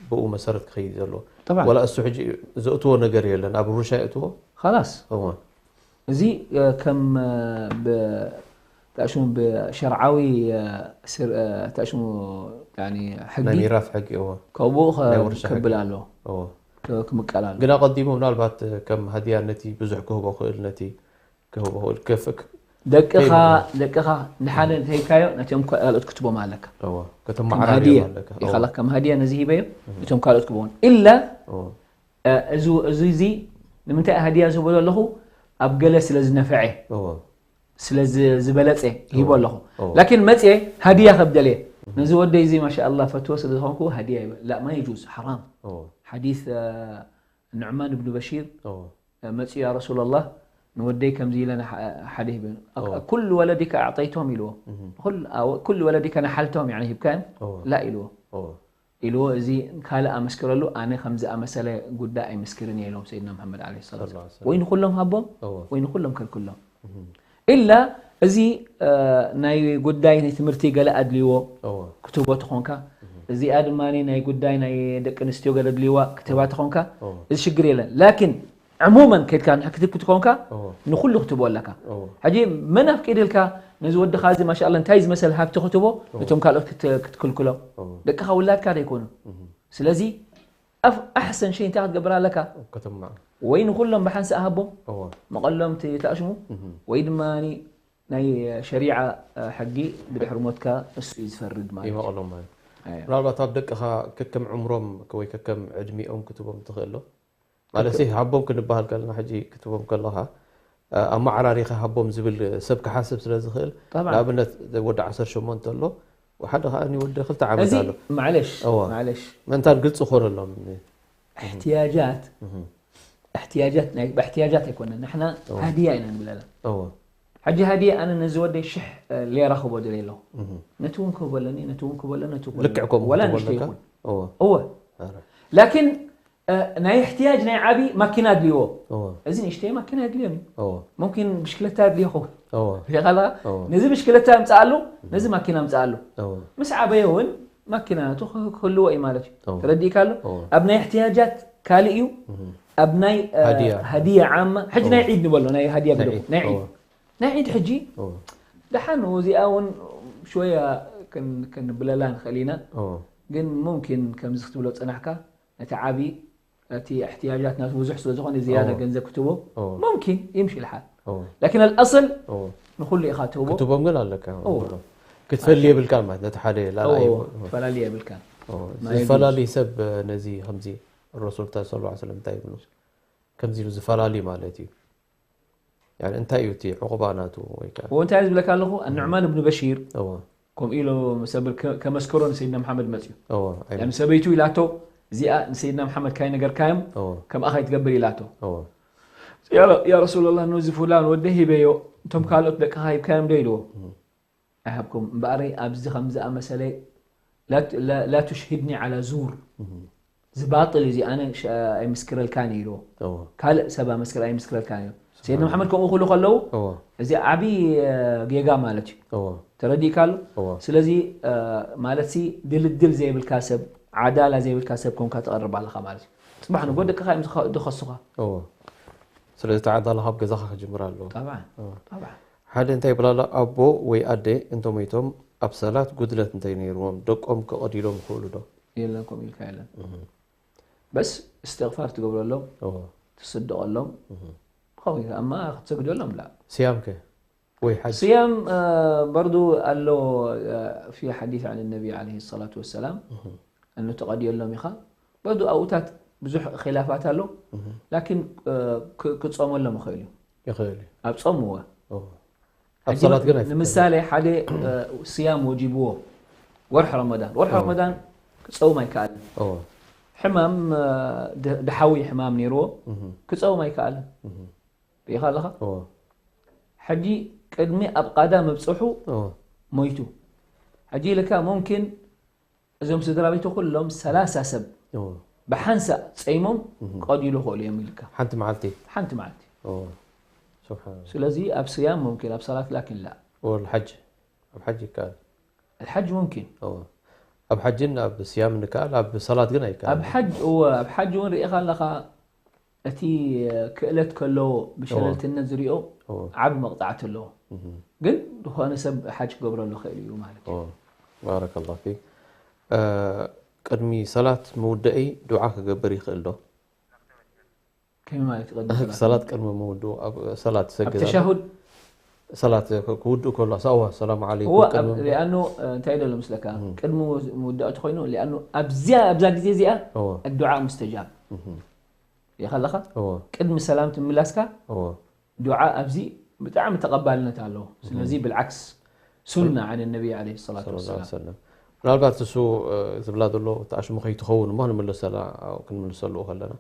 ብኡ መሰረት ክኸይድ ዘሎ። ጠብዓን። ዋላ እሱ ሕጂ ዘእትዎ ነገር የለን፣ ኣብ ውርሻ የእትዎ? ኻላስ። እወ። እዚ፣ እ፣ ከም፣ እ፣ ብ-፣ ተኣሽሙ ብሸርዓዊ፣ እ፣ ስር-፣ እ፣ ተኣሽሙ፣ ያኒ፣ ሕጊ ናይ ሚራፍ ሕጊ፣ እወ። ካብኡ ኸ-፣ ናይ ውርሻ ከብል ሕጊ። ኣለዎ። እወ። ክ-፣ ክምቀል ኣለዎ። ግን ኣቐዲሙ ምናልባት ከም ሃድያ ነቲ ብዙሕ ክህቦ ክእል፣ ነቲ ክህቦ ክእል፣ ከፍ-፣ ክ-፣ ደቅኻ ደቅኻ ንሓደ እንተሂብካዮ ነቶም ካልኦት ክትቦም ኣለካ። እዎ ከም ከተመዓራርዮም ሃዲያ ኣለካ። ኢኻ ከም ሃዲያ ነዚ ሂበዮ ነቶም ካልኦት ክቦም ኢላ እዚ እዚ እዚ ንምንታይ ሃዲያ ዝህቦ ዘለኹ ኣብ ገለ ስለ ዝነፈዐ እዎ ስለ ዝበለፀ ሂቦ ኣለኹ። እዎ። ላኪን መፅየ ሃዲያ ከብደልየ ነዚ ወደይ እዚ ማሻ ኣላ ፈትወ ስለ ዝኾንኩ ሃዲያ ይበል ላ ማ ይጁዝ ሓራም። እዎ ሓዲስ ኑዕማን እብኑ በሺር እዎ መፅኡ ያ ረሱላላህ ንወደይ ከምዚ ኢለ ሓደ ሂበ ኩሉ ወለዲካ ኣዕጠይቶም ኢልዎ ኩሉ ወለዲካ ነሓልቶም ሂብካዮም እዎ ላ ኢልዎ እዎ ኢልዎ እዚ ካልእ ኣመስክረሉ ኣነ ከምዚ ኣመሰለ ጉዳይ ኣይምስክርን እየ ኢሎም ሰይድና መሓመድ ዓለይሂ ሰላቱ ሰለላሁ ዐለይሂ ወይ ንኹሎም ሃቦም እዎ ወይ ንኹሎም ከልክሎም ኢላ እዚ ናይ ጉዳይ ናይ ትምህርቲ ገለ ኣድልይዎ እዎ ክትቦ ተኾንካ እዚኣ ድማ ናይ ጉዳይ ናይ ደቂ ኣንስትዮ ገለ ኣድልይዋ ክትባ ተኾንካ እዎ እዚ ሽግር የለን ላኪን ዕሙመን ከድካ ክትብ ክትኮንካ እዎ ንኩሉ ክትቦ ኣለካ እዎ ሕጂ መን ኣፍቂድልካ ነዚ ወድኻ እዚ ማሻ እንታይ ዝመሰል ሃብቲ ክትቦ ነቶም ካልኦት ክት- ክትክልክሎም እዎ ደቅኻ ውላድካ ደይኮኑ ስለዚ ኣፍ ኣሕሰን ሸይ እንታይ ክትገብር ኣለካ ከተማ ወይ ንኩሎም ብሓንሳእ ሃቦም እዎ መቐሎም ትኣሽሙ እህም። ወይ ድማ ናይ ሸሪዓ ሕጊ ብድሕሪ ሞትካ እሱ እዩ ዝፈርድ ማለት እዩ። ይመቐሎም ማለት ኣየ። ምናልባት ኣብ ደቅኻ ከከም ዕምሮም ወይ ከከም ዕድሚኦም ክትቦም ትኽእል ዶ ማለት ሲ ሃቦም ክንበሃል ከለና ሕጂ ክትቦም ከለኻ ኣመዓራሪኻ ሃቦም ዝብል ሰብ ክሓስብ ስለ ዝኽእል ጠብዓን። ንኣብነት ወዲ ዓሰርተ ሸሞንተ ኣሎ ሓደ ከዓ ወዲ ክልተ ዓመት እዚ ኣሎ ማዕለሽ እዋ። ማዕለሽ ምእንታን ግልፂ ክኾነሎም እሕትያጃት እህም። እሕትያጃት ናይ ብእሕትያጃት ኣይኮነን ንሕና እዋ። ሃድያ ኢና ንብለላ እዋ ሕጂ ሃድያ ኣነ ነዚ ወደይ ሽሕ ሌራ ክቦ ደለ ኣለኹ ነቲ እውን ክህቦ ኣለኒ ነቲ እውን ክህቦ ኣለኒ ነቲ ክህቦ ኣለኒ። ልክዕ ከምኡ ወላ ክህቦ ንእሽተይ ኣለካ? ይኹን እዋ እወ ኣረ። ላኪን እ፣ ናይ እሕትያጅ ናይ ዓብዪ ማኪና ኣድልይዎ እዋ እዚ ንእሽተይ ማኪና የድልዮን እዩ እዋ ሙምኪን ብሽክለታ የድልዮ ይኸውን እዋ ሪኻላ እዋ ነዚ ብሽክለታ ምፅኣሉ ነዚ ማኪና ምፅኣሉ እዋ ምስ ዓበየ እውን ማኪና ናቱ ክህ- ክህልዎ እዩ ማለት እዩ እዋ ተረዲእካ ኣሎ እዋ ኣብ ናይ እሕትያጃት ካልእ እዩ እህም። ኣብ ናይ እ፣ ሃድያ። ሃድያ ዓማ ሕጂ ናይ እዋ። ዒድ ንበሎ ናይ ሃድያ ናይ ግደፉ ዒድ፣ ናይ ዒድ እዋ። ናይ ዒድ ሕጂ እዋ ደሓን እዚኣ እውን ሽወያ ክን- ክንብለላ ንኽእል ኢና እዋ ግን ሙምኪን ከምዚ ክትብሎ ፅናሕካ ነቲ ዓብዪ እቲ እሕትያጃት ናቱ ብዙሕ ስለ ዝኾነ ዝያዳ እዎ። ገንዘብ ክትቦ እዎ። ሙምኪን ይምሽ ልሓል እዎ። ላኪን ኣልኣስል እዎ። ንኹሉ ኢኻ ትህቦ ክትቦም ግን ኣለካ እዎ። ክትፈሊ የብልካ ማለት ነቲ ሓደ ላላ እዎ፣ ትፈላለዩ የብልካን ናይ ዝፈላለዩ ሰብ ነዚ ከምዚ ረሱል ታ ስለ ሰለም እንታይ ይብሉ ከምዚ ኢሉ ዝፈላለዩ ማለት እዩ ያኒ እንታይ እዩ እቲ ዕቑባ ናቱ ወይ ከዓ እዎ እንታይ ዝብለካ ኣለኹ ኣንዕማን እብኑ በሺር እዎ ከምኡ ኢሉ ሰብር ከ- ከመስከሮ ንሰይድና መሓመድ መፅዩ እዎ ያኒ ሰበይቱ ኢላቶ እዚኣ ንሰይድና መሓመድ ካይ ነገርካዮም እዎ ከምኣ ከይትገብር ኢላቶ እዎ ያ ያ ረሱላላህ ነዚ ፉላን ወደ ሂበዮ እቶም ካልኦት ደቅኻ ሂብካዮም ዶ ኢልዎ ኣይሃብኩም እምበኣረይ ኣብዚ ከም ዝኣመሰለ ላ- ላ- ላ ትሽሂድኒ ዓላ ዙር እዚ ባጥል እዚ ኣነ ሸ- ኣይምስክረልካን እዩ ኢልዎ እዎ ካልእ ሰብ ኣመስክር ኣይምስክረልካን እዩ ሰይድና መሓመድ ከምኡ ክብሉ ከለዉ እዎ እዚ ዓብዪ እ፣ ጌጋ ማለት እዩ እዎ ተረዲእካ ኣሎ እዎ ስለዚ እ፣ ማለት ሲ ድልድል ዘይብልካ ሰብ ዓዳላ ዘይብልካ ሰብ ኮንካ ትቐርብ ኣለኻ ማለት እዩ ፅባሕ ንጎ ደቅኻ እዮም ዝኸ- ዝኸሱኻ እዎ ስለዚ ተዓዳላ ካብ ገዛኻ ክጅምር ኣለዎ ጠብዓ ጠብዓ ሓደ እንታይ ይብላላ ኣቦ ወይ ኣደ እንተሞይቶም ኣብ ሰላት ጉድለት እንተይ ነይርዎም ደቆም ከቐዲሎም ይኽእሉ ዶ የለን ከምኡ ኢልካ የለን በስ እስትቕፋር ትገብረሎም እዎ ትስድቐሎም ከምኡ ኢልካ እማ ክትሰግደሎም ላ ስያም ከ ወይ ሓጅ صيام آه، برضو قال له آه، في حديث عن النبي عليه الصلاة والسلام أنه تقدي لهم يخا برضو أوتات بزح خلافات له لكن آه، ك- كتصوم لهم خيلي ይኽእል እዩ أبصوم هو እዎ ኣብ ሰላት ግን ኣይፍቀድን። ንምሳሌ ሓደ እ፣ ስያም ወጂብዎ ወርሒ ረመዳን ወርሒ እዎ። ረመዳን ክፀውም ኣይከኣልን እዎ ሕማም እ፣ ድ- ድሓዊ ሕማም ነይርዎ እህ፣ ክፀውም ኣይከኣልን እህ፣ ርኢኻ ኣለኻ እዎ ሕጂ ቅድሚ ኣብ ቃዳ ምብፅሑ እዎ ሞይቱ ሕጂ ኢልካ ሙምኪን እዞም ስድራ ቤቱ ኩሎም ሰላሳ ሰብ እዎ ብሓንሳእ ፀይሞም ቀዲሉ ክእሉ እዮም ኢልካ ሓንቲ መዓልቲ ሓንቲ መዓልቲ እዎ ስብሓን ስለዚ ኣብ ስያም ሙምኪን ኣብ ሰላት ላኪን ላ እዎ ሓጅ ኣብ ሓጅ ይከኣል الحج ممكن እዎ ኣብ ሓጅን ኣብ ስያም ንከኣል ኣብ ሰላት ግን ኣይከኣል ኣብ ሓጅ እወ ኣብ ሓጅ እውን ርኢኻ ኣለኻ እቲ ክእለት ከለዎ ብሸለልትነት ዝሪኦ እዎ ዓብ መቕፃዕቲ ኣለዎ እህ፣ ግን ዝኾነ ሰብ ሓጅ ክገብረሉ ክእል እዩ ማለት እዩ እዎ ባረከላሁ ፊክ ቅድሚ ሰላት ምውደአይ ዱዓ ክገብር ይኽእል ዶ ከመይ ማለት ይቐድም ሰላት ቅድሚ ምውድኡ ኣብ ሰላት ኣብ ሰግድ ተሻሁድ ሰላት ክውድእ ከሎ ኣሳዋ ሰላም ዓለይኩም هو ሊኣኑ እንታይ ደሎ ምስለካ ቅድሚ ምውዳእ ተኮይኑ ሊኣኑ ኣብዚያ ኣብዛ ግዜ እዚኣ እወ الدعاء مستجاب እህ ይኸለኻ እወ ቅድሚ ሰላም ትምላስካ እወ ዱዓ ኣብዚ ብጣዕሚ ተቐባልነት ኣለዎ ስለዚ بالعكس سنة عن النبي عليه الصلاة ሰለላሁ ዐለይሂ والسلام ወሰለም። ምናልባት እሱ እ፣ ዝብላ ዘሎ እቲ ኣሽሙ ከይትኸውን እሞ ክንምልሰላ ክንምልሰሉ ከለና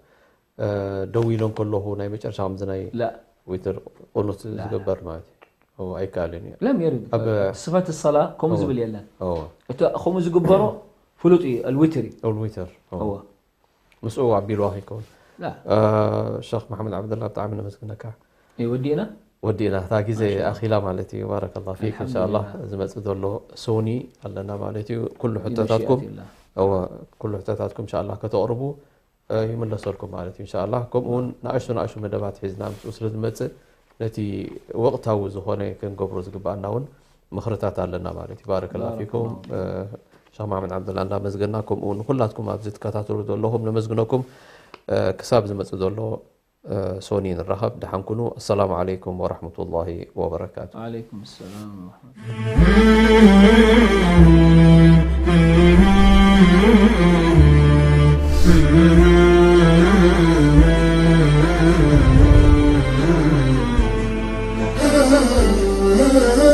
እ፣ ደው ኢሎም ከለኹ ናይ መጨረሻ ከምዚ ናይ لا ዊትር ቁኑት ዝግበር ማለት እዩ። እዎ፣ ኣይከኣልን እዩ። لم يرد أب- صفة الصلاة ከምኡ እዎ። ዝብል የለን እዎ፣ እቲ ከምኡ ዝግበሮ ፍሉጥ እዩ الوتر ኡል ዊትር እዎ። እዎ ምስኡ ኣቢልዋ ከይከውን لا እ፣ ሸኽ መሓመድ ዓብደላ ብጣዕሚ ነመስግነካ። ይወዲእና ወዲእና እታ ግዜ ኣኺላ ማለት እዩ። ባረከላ ፊክ። እንሻላ ዝመፅእ ዘሎ ሶኒ ኣለና ማለት እዩ። ኩሉ ሕቶታትኩም ብመሽየት ኢላ። እወ፣ ኩሉ ሕቶታትኩም እንሻላ ከተቕርቡ እ፣ ይምለሰልኩም ማለት እዩ። እንሻላ ከምኡ እውን ንኣሽቱ ንኣሽቱ መደባት ሒዝና ምስኡ ስለ ዝመፅእ ነቲ ወቕታዊ ዝኾነ ክንገብሮ ዝግባኣና እውን ምኽርታት ኣለና ማለት እዩ። ባረከላ ባረከላ ፊኩም። እ፣ ሸኽ መሓመድ ዓብደላ እንዳመስገና ከምኡ እውን ኩላትኩም ኣብዚ ትከታተሉ ዘለኹም ነመስግነኩም። እ፣ ክሳብ ዝመፅእ ዘሎ እ፣ ሶኒ ንራኸብ። ደሓን ኩኑ። ኣሰላሙ ዓለይኩም ወራሕመቱላሂ ወበረካቱ። وعليكم السلام ورحمة الله